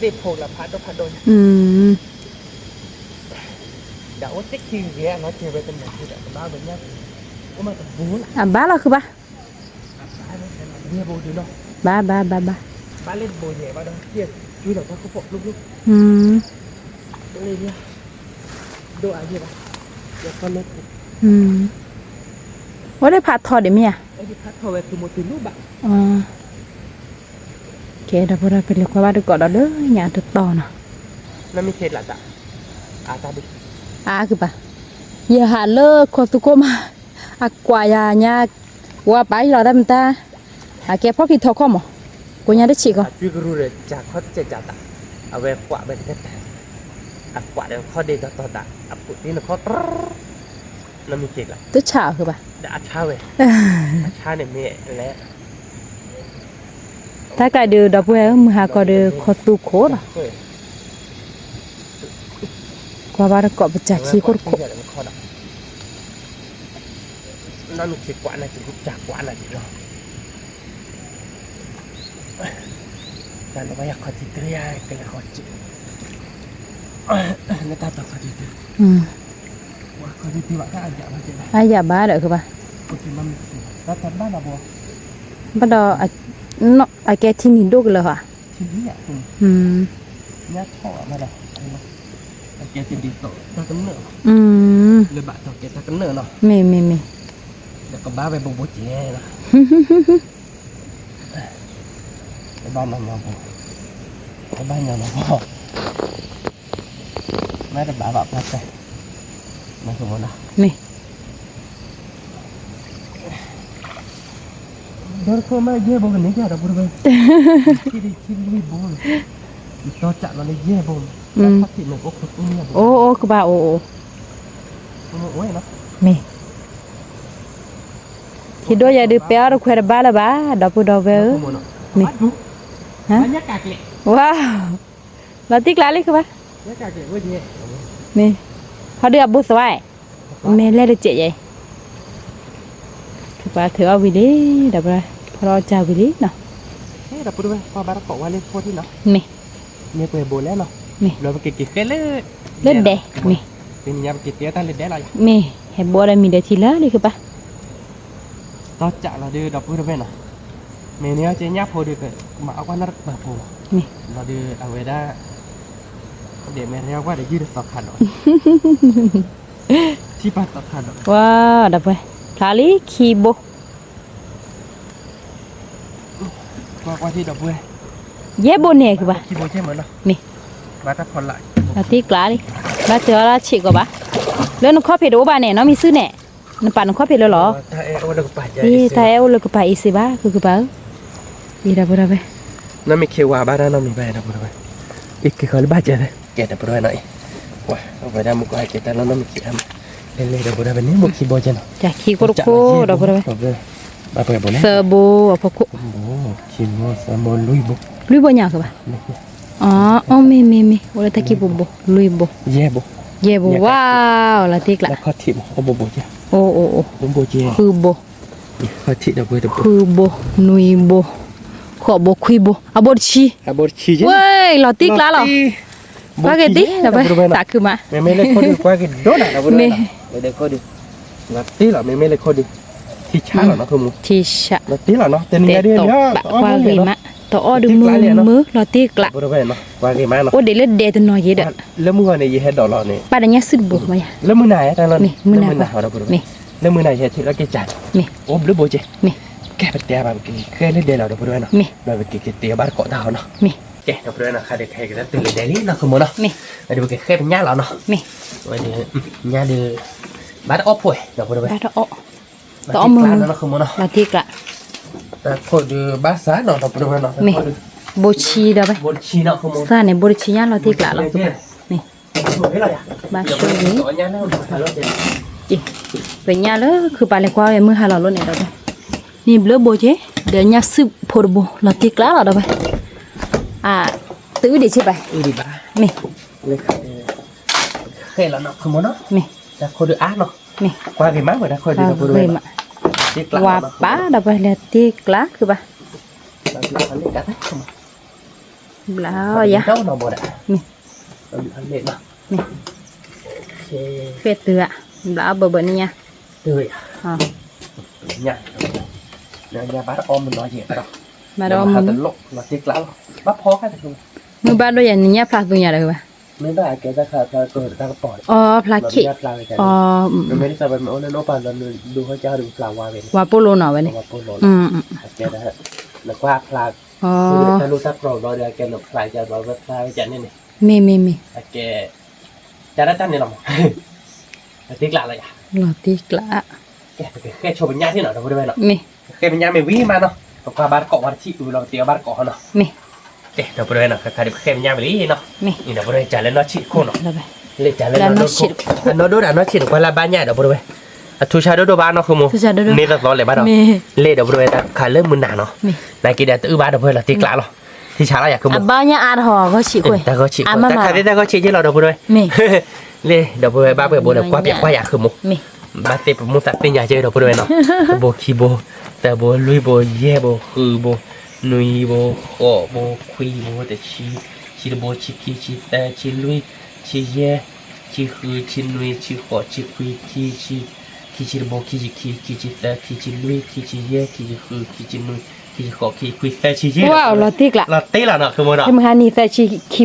သ့ၣ်ဖိလၢဖးဒိၣ်ဖးဒိၣ်ညါ, ဒီးအိၣ်သ့ၣ်ခံဂ့ၤအနီၢ်က့ၤဝဲတနၤက့ၤဒီး ကဘၣ်ဝဲညါ, အိၣ်မးတဘိလၢ အဘၣ်လီၤဃုာ်ဘၣ်, ယဲၢ်ဘိဒုနီၤ, ဘၣ်ဘၣ်ဘၣ်ဘၣ်, ဘၣ်လၢတဘိယဲၢ်ဘၣ်ဒီး ကဲၢ်ကွံလီၤတၢ်ခိၣ်ဖီၣ်ဖျိဖျိ, ဒိၣ်အါယဲၢ်ဘၣ်, ယကီၢ်လၢ အိၣ်ဒၣ်ဖးထီဒံးမ့ၢ်ဧါ, ဖးထီဝဲသုမိၢ်သုလိၣ်ဘၣ်, ကဲဒီပုၢ်ဒီဝဲၢ် ပလဲၤကွၢ်ဘၣ်တကိးဒီးလၢညါတတီၤနီၤ, နမ့ၢ်က့ၤလၢတၢ်, အါတၢ်ဒံး, အါကပၤ, ယဟးလၢခီသူခိၣ်မး, အကွၢ်ယၤညါ, ဝၤပာ်ယလီၤတၢ်မတၤ, အကဲဖီၣ်ခံထီခီၣ်မး, ကိညါတဆံးခီ, အကရူၢ်ဒီး ကၢ်ခီၣ်တစဲးကၢ်တၢ်, အဝဲကွၢ်ဝဲတကဲတၢ်, အကွၢ်ဒီးခီၣ်ဒ့ဒီတီၤတၢ် အပူၤတ့ၢ်နခီၣ်တရၢ နမ့ၢ်က့ၤလၢ တဆါအီၤဃုာ်ဘၣ်, ဒီးအဆါဝဲ, အဆါန့ၣ်မ့ၢ်လဲၣ်, တၢ်ကးဒုးဒီပုၢ်ဝဲၢ်ဧၢ မုၢ်ဟါခီဒီးခီသူခိၣ်ဒီး, ကွၢ်ဘၣ်တကိးပစၢ်ခံခိၣ်တခိၣ်, နမ့ၢ်က့ၤကွၢ်နၤက့ၤကွၢ်ကွၢ်နၤက့ၤလီၤ တၢ်လၢဘၣ်ယၤခီၣ်ထံးတရၢယၤ ကလဲၤခီၣ်ထံး, လၢတၢ်တီခီၣ်ထံးတရၢ, ဝၤခီၣ်ထံးတရၢဘၣ်တၢ်အယၣ်ဘၣ်ကဲဘၣ်, အယၣ်ဘၣ်ဒီးကဘၣ်, တၢ်တဘၣ်လီၤဘၣ်, ဘၣ်ဒီး, အကဲထံနံၤဒိၣ်ကလၢၤဟီ, ထံနံၤယၤ, ညါထီၣ်ဘၣ်ဒီး, အကဲတဒ်သိးတၢ်ကနၢၣ်, လၢဘၣ်တီၢ်ကဲတၢ်ကနၢၣ်နီၤ, မ့ၢ်မ့ၢ်မ့ၢ်, ဒီးကဘၣ်ဝဲဘိဘိကဲလီၤ တဘၣ်မၤမၤဘိ, တဘၣ်ညီမၤဘိ, မ့ၢ်တဘၣ်ဘၣ်ပှၤတဲ, မၤဆိမိၣ်လီၤ, မ့ၢ်, ဒီတခိၣ်မ့ၢ်ယဲၢ်ဘိကန့ၢ်ကဒီပုၢ်ဝဲၢ်, ခံဒံခံလွံၢ်ဘိ, ယတီၢ်ကးလီၤလၢယဲၢ်ဘိ, အိၣ်အိၣ်ကဘၣ်အိၣ်အိၣ်, မ့ၢ် ခံဒိၣ်ယဲဒုးပဲအီၣ်တခွဲးတဘၣ်လၢၤဘၣ် ဒီပုၢ်ဒီဝဲၢ်ဧၢ, မ့ၢ်, ဝါ, လီၤတံၢ်ကျါလံဃုာ်ဘၣ်, မ့ၢ်, ဟီဒုးအဘိသဝဲ, မ့ၢ်လဲၣ်တစဲးယဲအံၤ, ပှၤထုးအီၣ်ဝံၤလံ, ဒီပုၢ်ဒီဝဲၢ် ဖီထီၣ်အီၣ်ကၢ်ဝံၤလံနီၤ, မ့ၢ် မ့ၢ်ပှဲၤဘိလဲၣ်နီၤ, မ့ၢ် လၢပကက့ၤဃဲလၢ, လၢဒဲး, မ့ၢ်, တနံၤညါပက့ၤတဲတၢ်လၢဒဲးလီၤယၤ, မ့ၢ် ဟဲဘိဒီးမံၤဒီးထံလၢလံဃုာ်ဘၣ်, တီၢ်ကးလီၤဒုးဒီပုၢ်ဒီဝဲၢ်နီၤ, မ့ၢ်န့ၣ်အကဲညၣ်ဖိဒုး မၤအီၣ်ကွၢ်နီတပၤဖိ, မ့ၢ်, လီၤဒုးအဝဲဒၣ်, ဒဲးမဲာ်ရဲအီၣ်ကွၢ်ဒီးယုၢ်တသီခးဒီး, ထံၣ်ပာ်သီခးဒီး, ဝါ, ဒီပုၢ်ဝဲၢ်, ဖျါလံခံဘိ ကွၢ်ကွၢ်ထံၣ်ဒီပုၢ်ဝဲၢ်, ယဲၢ်ဘိန့ၣ်ကဘၣ်, မ့ၢ်, ဘၣ်တၢ်ဖီလာ်, တံၢ်ကျါလံ, ဘၣ်တၢ်အီၣ်လၢဆံးကီးဘၣ်, လၢနခီၣ်ဖံးတအိၣ်ဘၣ်န့ၣ် နီၢ်မံၤစုန့ၣ်, နပာ်နခီၣ်ဖံးလၢလီၤ, တၢ်အဲၣ်အိၣ်လၢကပၤအ့စ့ဘၣ် ဃုကပၤဧၢ, အံၤဒီပုၢ်ဒီဝဲၢ်, နီၢ်မံၤခံဝါဘၣ်တၢ်နီတမံၤဘၣ်ဒီပုၢ်ဒီဝဲၢ်, အံၤက့ၤဃီလၢဘၣ်ကဲသ့, ကဲဒီပုၢ်ဒီဝဲၢ်နီၤအံၤ, ဝဲဒၣ်မုၢ်ကီၢ်ဟဲက့ၤတၢ်လၢနီၢ်မံၤခံ, လဲၤလဲၤဒီပုၢ်ဒီဝဲၢ်န့ၣ် မိၢ်ခံဘိကဲနီၤ, ခံခိၣ်တခိၣ်ဒီပုၢ်ဒီဝဲၢ်, သၢဘိအဖီခိၣ်, ခံဘိသၢဘိလွံၢ်ဘိ, လွံၢ်ဘိညါကဘၣ်, အိၣ်မ့ၢ်မ့ၢ်မ့ၢ် အိၣ်လၢတၢ်ခံဘိဘိ လွံၢ်ဘိ, ယဲၢ်ဘိ, ဝါ, လီၤတံၢ်ကျါ, အိၣ်, အိၣ်, ဃုဘိ, ဃုဘိ, နွံဘိ, ဃိးဘိ, ခွံဘိ, အဘိတဆံ, ဝဲ, လီၤတံၢ်ကျါလီၤ, ကွၢ်က့ၤဒ်, တၢ်ခုမး, မ့မ့ၢ်လၢခိၣ်ဒုး ကွၢ်က့ၤဒိၣ်နၤဒီပုၢ်ဒီဝဲၢ်နီၤ, လီၤတံၢ်လီၤ မ့မ့ၢ်လၢခိၣ်ဒုး, ထံဆးလီၤနီၤ, ထံဆး, လီၤတံၢ်လီၤနီၤ, တနံၤညါဒုး, ကွၢ်ဂ့ၤမး, တအီၣ်ဒုးမုာ်မုာ် လီၤတံၢ်ကျါ, အိၣ်ဒံးလၢဒဲးတနီၤယဲဒီး, လၢမုၢ်ဂီၤန့ၣ် ယဟဲဒိးလီၤန့ၣ်, ပာ်ဒီးညၣ်စုတဘိမးယၤ, လၢမုၢ်နၤယဲတၢ်လီၤန့ၣ်, လၢမုၢ်နၤဟီဒီပုၢ်ဒီဝဲၢ်, လၢမုၢ်နၤယဟဲထံၣ်လီၤက့ၤကၢ်န့ၣ်, အိၣ်ဘျုးဘိကဲ, ကဲပတဲဘၣ်ပက့ၤဃဲလၢဒဲးလီၤဒီပုၢ်ဒီဝဲၢ်နီၤ, ဒီးပက့ၤက့ၤတ့ၢ်ဘၣ်တကိးတၢ်ဟီနီၤ, ကဲဒီပုၢ်ဒီဝဲၢ်နီၤ, ခါဒုးခဲက့ၤတၢ်တုၤလၢဒဲးလံနီၤ ဃုမိၢ်နီၤ, ဒီးပက့ၤဃဲပညၣ်လီၤနီၤ, ညၣ်ဒုး, ဘၣ်တအီၣ်ဖိဒီပုၢ်ဒီဝဲၢ်, တအီၣ်မုာ်မုာ်, လီၤတံၢ်ကျါ, တၢ်ခိၣ်ဒုးဘၣ်စၢ်နီၤဒီပုၢ်ဒီဝဲၢ်နီၤ, မ့ၢ်, ဘိဆံဒီး, စၢ်န့ၣ် ဘိတဆံညါလီၤတံၢ်ကျါလီၤ, မ့ၢ်, ဘၣ်ဆိၣ်ဂ့ၤ, ပညၣ်လၢခုပာ်လဲၤကွၢ်ဝဲမုၢ်ဟါလီၤလိၤန့ၣ်ဒီး, န့ၣ်ဘျုးဘိက့ၤ, ဒီးညၣ်စုဖိတဘိ လီၤတံၢ်ကျါလီၤဒီးဝဲ, အ, တအုၣ်ဒံးဆ့ဘၣ်, မ့ၢ်, ဃဲလီၤနီၤ မ့ၢ်, တၢ်ခိၣ်ဒုးအါနီၤ, မ့ၢ်, ကွၢ်ဂ့ၤမးဝဲတၢ်ခိၣ်ဒုးဒီပုၢ်ဒီဝဲၢ်, ဝါပၢ်ဒီးဝဲလၢတံၢ်ကျါခုဘၣ်, ဘျါအီၣ်ယၤ, မ့ၢ်, မ့ၢ်, ဃဲတုၤဧါ, ဘျါအီၣ်ဘၢဘၢန့ၣ်ညါ, ဘၣ်ဒီးအီၣ်မ့ၤ, မုၢ်ဘၣ်ဒိၣ်ယၤန့ၣ်ညါဖျါသူညါဒီးဘၣ်, အီ ဖျါခံ, အီ, ဝၤပိၢ်လိနီၤဝဲန့ၣ်, မ့ၢ်, မ့ၢ်, မ့ၢ်, မ့ၢ်, လီၤတံၢ်ကျး, မ့ၢ်, ပဃဲမ့ၢ်ညါမ့ၢ်ဝံၤမးနီၤ, ပကွၢ်ဘါတကိးဝဲတထံၣ်အုလီၤ ပတ့အီၣ်ဘါတကိးဟီနီၤ, မ့ၢ်, ဒီပုၢ်ဝဲၢ်နီၤ ခဲခါဒုးပဃဲမ့ၢ်ညါဝံၤလံနီၤ, မ့ၢ်, ဒီပုၢ်ဝဲၢ် ကၢ်လၢနီၢ်ဆံးတခိၣ်နီၤ, လၢကၢ်လၢနီၢ်ဆံးတခိၣ်, အနီၢ်ဒိၣ်ဒီးနီၢ်ဆံးန့ၣ် ကွၢ်လၢဘါညါ ဒီပုၢ်ဝဲၢ်, အထူဆါဒိၣ်ဒိၣ်ဘၣ်နီၤ ဃုမိၢ်, န့ၢ်သီသီလဲၤဘၣ်ဒီး, လ့ၣ် ဒီပုၢ်ဝဲၢ် တၢ်ခးလၢမုၢ်နၤနီၤ, နာ်က့ဒီးတအုၣ်ဘၣ် ဒီပုၢ်ဝဲၢ် လီၤတံၢ်ကျးလီၤ, ထံဆါလီၤယၤ ဃုမိၢ်, တၢ်ဂီၤဆံး, တၢ်ခးသ့ၣ်တၢ်ဂီၤဆံးက့လီၤ ဒီပုၢ်ဝဲၢ်, လ့ၣ် ဒီပုၢ်ဝဲၢ် ဘၣ်ပှဲၤဘိလၢကွၢ်ပၠးကွၢ်ယၤ ဃုမိၢ်, ဘၣ်သ့ၣ်ပမူသးသ့ၣ်ညါက့ ဒီပုၢ်ဝဲၢ်နီၤ, တဘိခံဘိ, သၢဘိလွံၢ်ဘိယဲၢ်ဘိဃုဘိ, နွံဘိဃိးဘိခွံဘိတဆံ, ဆံတဘိဆံခံဆံသၢဆံလွံၢ်, ဆံယဲၢ်, ဆံဃုဆံနွံဆံဃိးဆံခွံ, ခံဆံတဘိခံဆံခံခံဆံသၢခံဆံလွံၢ်ခံဆံယဲၢ်ခံဆံဃုခံဆံနွံခံဆံဃိးခံဆံခွံသၢဆံယဲၢ်, လီၤတံၢ်ကျး, လီၤတံၢ်လီၤနီၤ ဃုမိၢ်နီၤ, မုၢ်ဟါနံၤသၢဆံခံဘိနီၤ, သၢ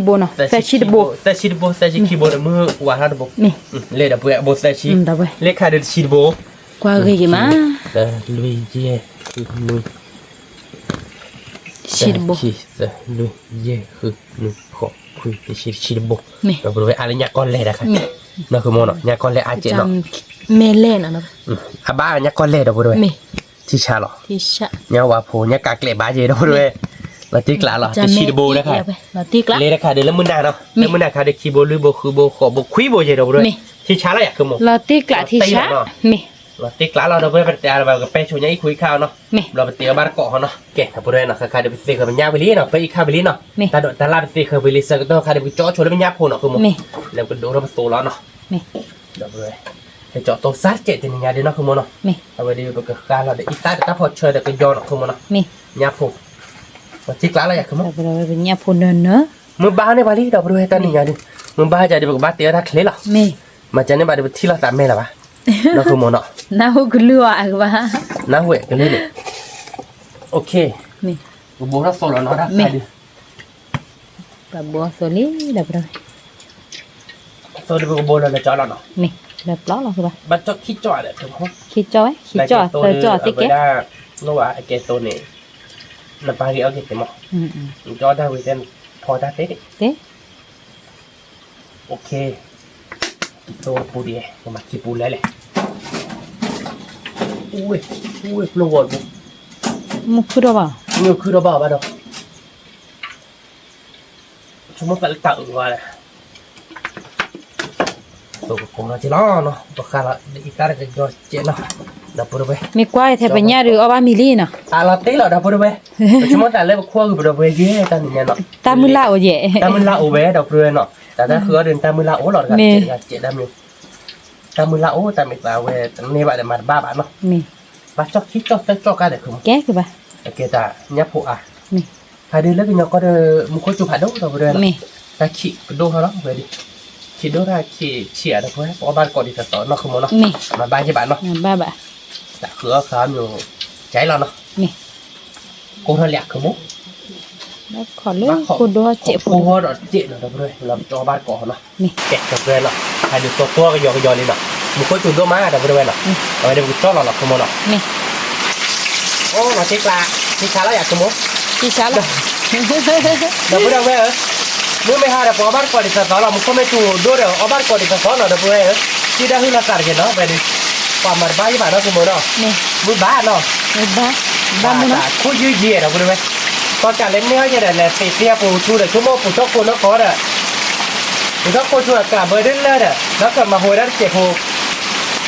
ဆံတဘိ, သၢဆံတဘိ သၢဆံခံဘိန့ၣ် မုၢ်ဝၤထီၣ်တဘိ, လ့ၣ် ဒီပုၢ်ဝဲၢ် အဘိသၢဆံ, လ့ၣ်ခါဒုးတဆံတဘိ, ကွၢ်ဂ့ၤက့ၤမး, လွံၢ်ယဲၢ်ဃုနွံ ဆံတဘိ, သၢလွံၢ်ယဲၢ်ဃုနွံဃိးခွံတဆံတဆံတဘိ, ဒီပုၢ်ဝဲၢ် အါလၢညၣ်ကီၢ်လဲၢ်တခါ, နီၤ ဃုမိၢ်နီၤ ညၣ်ကီၢ်လဲၢ်အါကဲးနီၤ, မ့ၢ်လဲၢ်နီၤ, အဘၣ်ညၣ်ကီၢ်လဲၢ် ဒီပုၢ်ဝဲၢ်, ထံဆါလီၤ, ညၣ်ဝါဖိ ညၣ်ကးကျဲးဘၣ်က့ ဒီပုၢ်ဝဲၢ်, လီၤတံၢ်ကျးလီၤ တဆံတဘိတခါ, လ့ၣ်တခါဒုးလၢမုၢ်နၤနီၤ, လၢမုၢ်နၤခါဒုးခံဘိလွံၢ်ဘိဃုဘိဃိးဘိခွံဘိက့ ဒီပုၢ်ဝဲၢ်, ထံဆါလီၤယၤ ဃုမိၢ်, လီၤတံၢ်ကျးထံဆါ, လီၤတံၢ်ကျးလီၤ ဒီပုၢ်ဝဲၢ် ပတဲအါလၢၤဘၣ် ကပဲဆိညါအံၣ်ခူအံၣ်ခါအီၤနီၤ, ဘျီပတဲအီၣ်ဘၣ်တကိးဟီနီၤ, ကဲ ဒီပုၢ်ဝဲၢ်နီၤ ခဲခါဒုးပသ့ဃၢၤပညၣ်ဝံၤလံနီၤ ဖဲအံၤခါဝံၤလံနီၤ, တၢ်ဒိးတၢ်လၣ်ပသ့ဃၢၤဝံၤလံ ဆၢကတီၢ်ခါဒုးပကကၠီဆိလၢပညၣ်ဖိနီၤ ဃုမိၢ်, လၢပကဒိးထီၣ်ပသိးလီၤနီၤ, ဒီပုၢ်ဝဲၢ်, ဟဲကၠီတိစၢ်တစဲးတနံၤညါဒုးနီၤ ဃုမိၢ်နီၤ, အဝဲဒုးပကဃါလီၤဒီးအံသၣ်ဒီးတၢ်ဖီၣ်ဆၢဒီးကယီနီၤ ဃုမိၢ်နီၤ, ညၣ်ဖိ, လီၤတံၢ်ကျးလီၤယၤ ဃုမိၢ်, ညၣ်ဖိနၢၤနၢၤ, မုၢ်ဘါန့ၢ်ပှၤလံ ဒီပုၢ်ဝဲၢ် တနံၤညါဒုး, မုၢ်ဘါယၤဒုး ပကဘၣ်တဲအီၣ်တၢ်ချ့လီၤ, မၤကန့ၢ်ဘၣ်ဒုးပထံၣ်လိာ်သးမဲာ်လၢၤဘၣ်, နီၤ ဃုမိၢ်နီၤ, နၢ်ဟူကလုၢ်အီၤအကဘၣ်, နၢ်ဟူကလုၢ်န့ၣ်, ပဘိထီၣ်သိးလီၤနီၤ တၢ်ခါဒုး, ပဘိသိးလံ ဒီပုၢ်ဝဲၢ်, သိးဒုးပကဘိလၢလၢကၠီလီၤနီၤ, မ့ၢ်လၢပျီလီၤ ဘၣ်ကၠီခံကၠီဒီး ခံကၠီဝဲ ခံကၠီသၢကၠီသ့ကဲ, အကဲသိးန့ၣ်, နပၢ်ဂ့ၤအီၣ်က့ၤသ့မး, ကၠီတၢ်ဝံၤသ့ၣ် ဖီတၢ်သ့, သိပူၤဒံး ပမၤခံပူၤလဲၣ်လဲၣ်, အိၣ်ဝဲၢ်ပျိဝီၤပူၤ, မုၢ်ခုၣ်ထီၣ်ဘၣ်, မုၢ်ခုၣ်ထီၣ်ဘၣ်ဘၣ်ဒီး ဆိကမိၣ်သးလၢတၢ်အုးဝဲလဲၣ်, သိကကိးလီၤက့ၤလီၤနီၤ ပဃါလီၤ အံသၣ်တကယီကဲးနီၤ, ဒီပုၢ်ဝဲၢ်, မ့ၢ်ကွၢ်ထဲပညၣ်ဒုးအီၣ်ဘၣ်မံၤလံနီၤ, အလီၤတံၢ်လီၤ ဒီပုၢ်ဝဲၢ်, ပဆိကမိၣ်သးလၢပခိၣ်အုးပဒီပုၢ်ဝဲၢ်က့ၤတၢ်နံၤညါနီၤ, တၢ်မုၢ်လၢ်အိၣ်ယဲၢ်, တၢ်မုၢ်လၢ်အိၣ်ဝဲ ဒီပုၢ်ဝဲၢ်နီၤ, တၢ်တၢ်ဃုအီၣ်ဒုး တၢ်မုၢ်လၢ်အိၣ်လီၤတဂၤ, တၢ်မုၢ်လၢ်အိၣ် တၢ်မ့ၢ်သးဝဲ တန့ၢ်ဘၣ်ဒီးမၤတဘၣ်ဘၣ်နီၤ, ဘၣ်ကၠီခံကၠီသၢကၠီကါဒီး ကဲကဘၣ်, ကဲတၢ်ညၣ်ဖိအါ, ဖးဒုးလၢကညီကီၢ်ဒီး မူခိၣ်စူၤဖးဒိၣ် ဒီပုၢ်ဝဲၢ်နီၤ, တၢ်ခံးကဒိၣ်ထီၣ်လီၤဝဲဒၣ်, ခံးဒိၣ်တၢ်ခံးဆံးဧါ ဒီပုၢ်ဝဲၢ် ပအီၣ်ဘၣ်တကိးဒံးသီသီနီၤ ဃုမိၢ်နီၤ, မၤဘၣ်ယဲၢ်ဘၣ်နီၤ, တၢ်ဃုအီၣ်ဃုအီမ့ၢ် ကဲလီၤနီၤ, ကိၢ်ထီၣ်လံ ဃုမိၢ်, ဘၣ်ခိးလၢကိၢ်ဒိၣ်စဲးဖိ ကိၢ်ထီၣ်ဒီးစဲးနီၤ ဒီပုၢ်ဝဲၢ် လီၤပကၠီဘၣ်တကိးနီၤ, ကဲ ဒီပုၢ်ဝဲၢ်နီၤ, ဖးဒုးသိးကီၢ်ကယီကယီလံနီၤ, မူခိၣ်စူၤဒိၣ်မး ဒီပုၢ်ဝဲၢ်နီၤ, အဝဲဒၣ်ပကကၠီလီၤနီၤ ဃုမိၢ်နီၤ အိၣ်နီၤ ထံကျါ, ထံဆါလီၤယၤ ဆိကမိၣ်, ထံဆါလီၤ, ဒီပုၢ်ဝဲၢ်ဧၢ, မုၢ်မ့ၢ်ဟါဒီး ပအီၣ်ဘၣ်တကိးဒံးသီသီလီၤ, မူခိၣ်မ့ၢ်စူၤဒိၣ်ဒီး အီၣ်ဘၣ်တကိးဒံးသီသီနီၤ ဒီပုၢ်ဝဲၢ်ဧၢ, စံၣ်တၢ်ဟုၣ်လီၤသးတက့ၢ်နီၤ ဖဲဒုး, ပှၤမၤတဘၣ်ယံၤဘၣ်နီၤ ဆိကမိၣ်နီၤ, မုၢ်ဘၣ်နီၤ, မုၢ်ဘၣ်, ခိၣ်ယုၢ်ယံၤဒီး ပုၢ်ဝဲၢ်, သီကးလၢန့ၢ်အီၣ်ယဲၢ်ဒီး လဲၤသ့သ့အပူၤထူဒီး ဆိကမိၣ်ပူၤထီၣ်ခိၣ်နီၢ်ကီၢ်ဒီး, ပူၤထီၣ်ခိၣ်ထူအကးဘၢဒ်လဲၣ်ဒီး လီၤကမၤဟူဝဲဒၣ်တစဲးဖိ ယဆၢ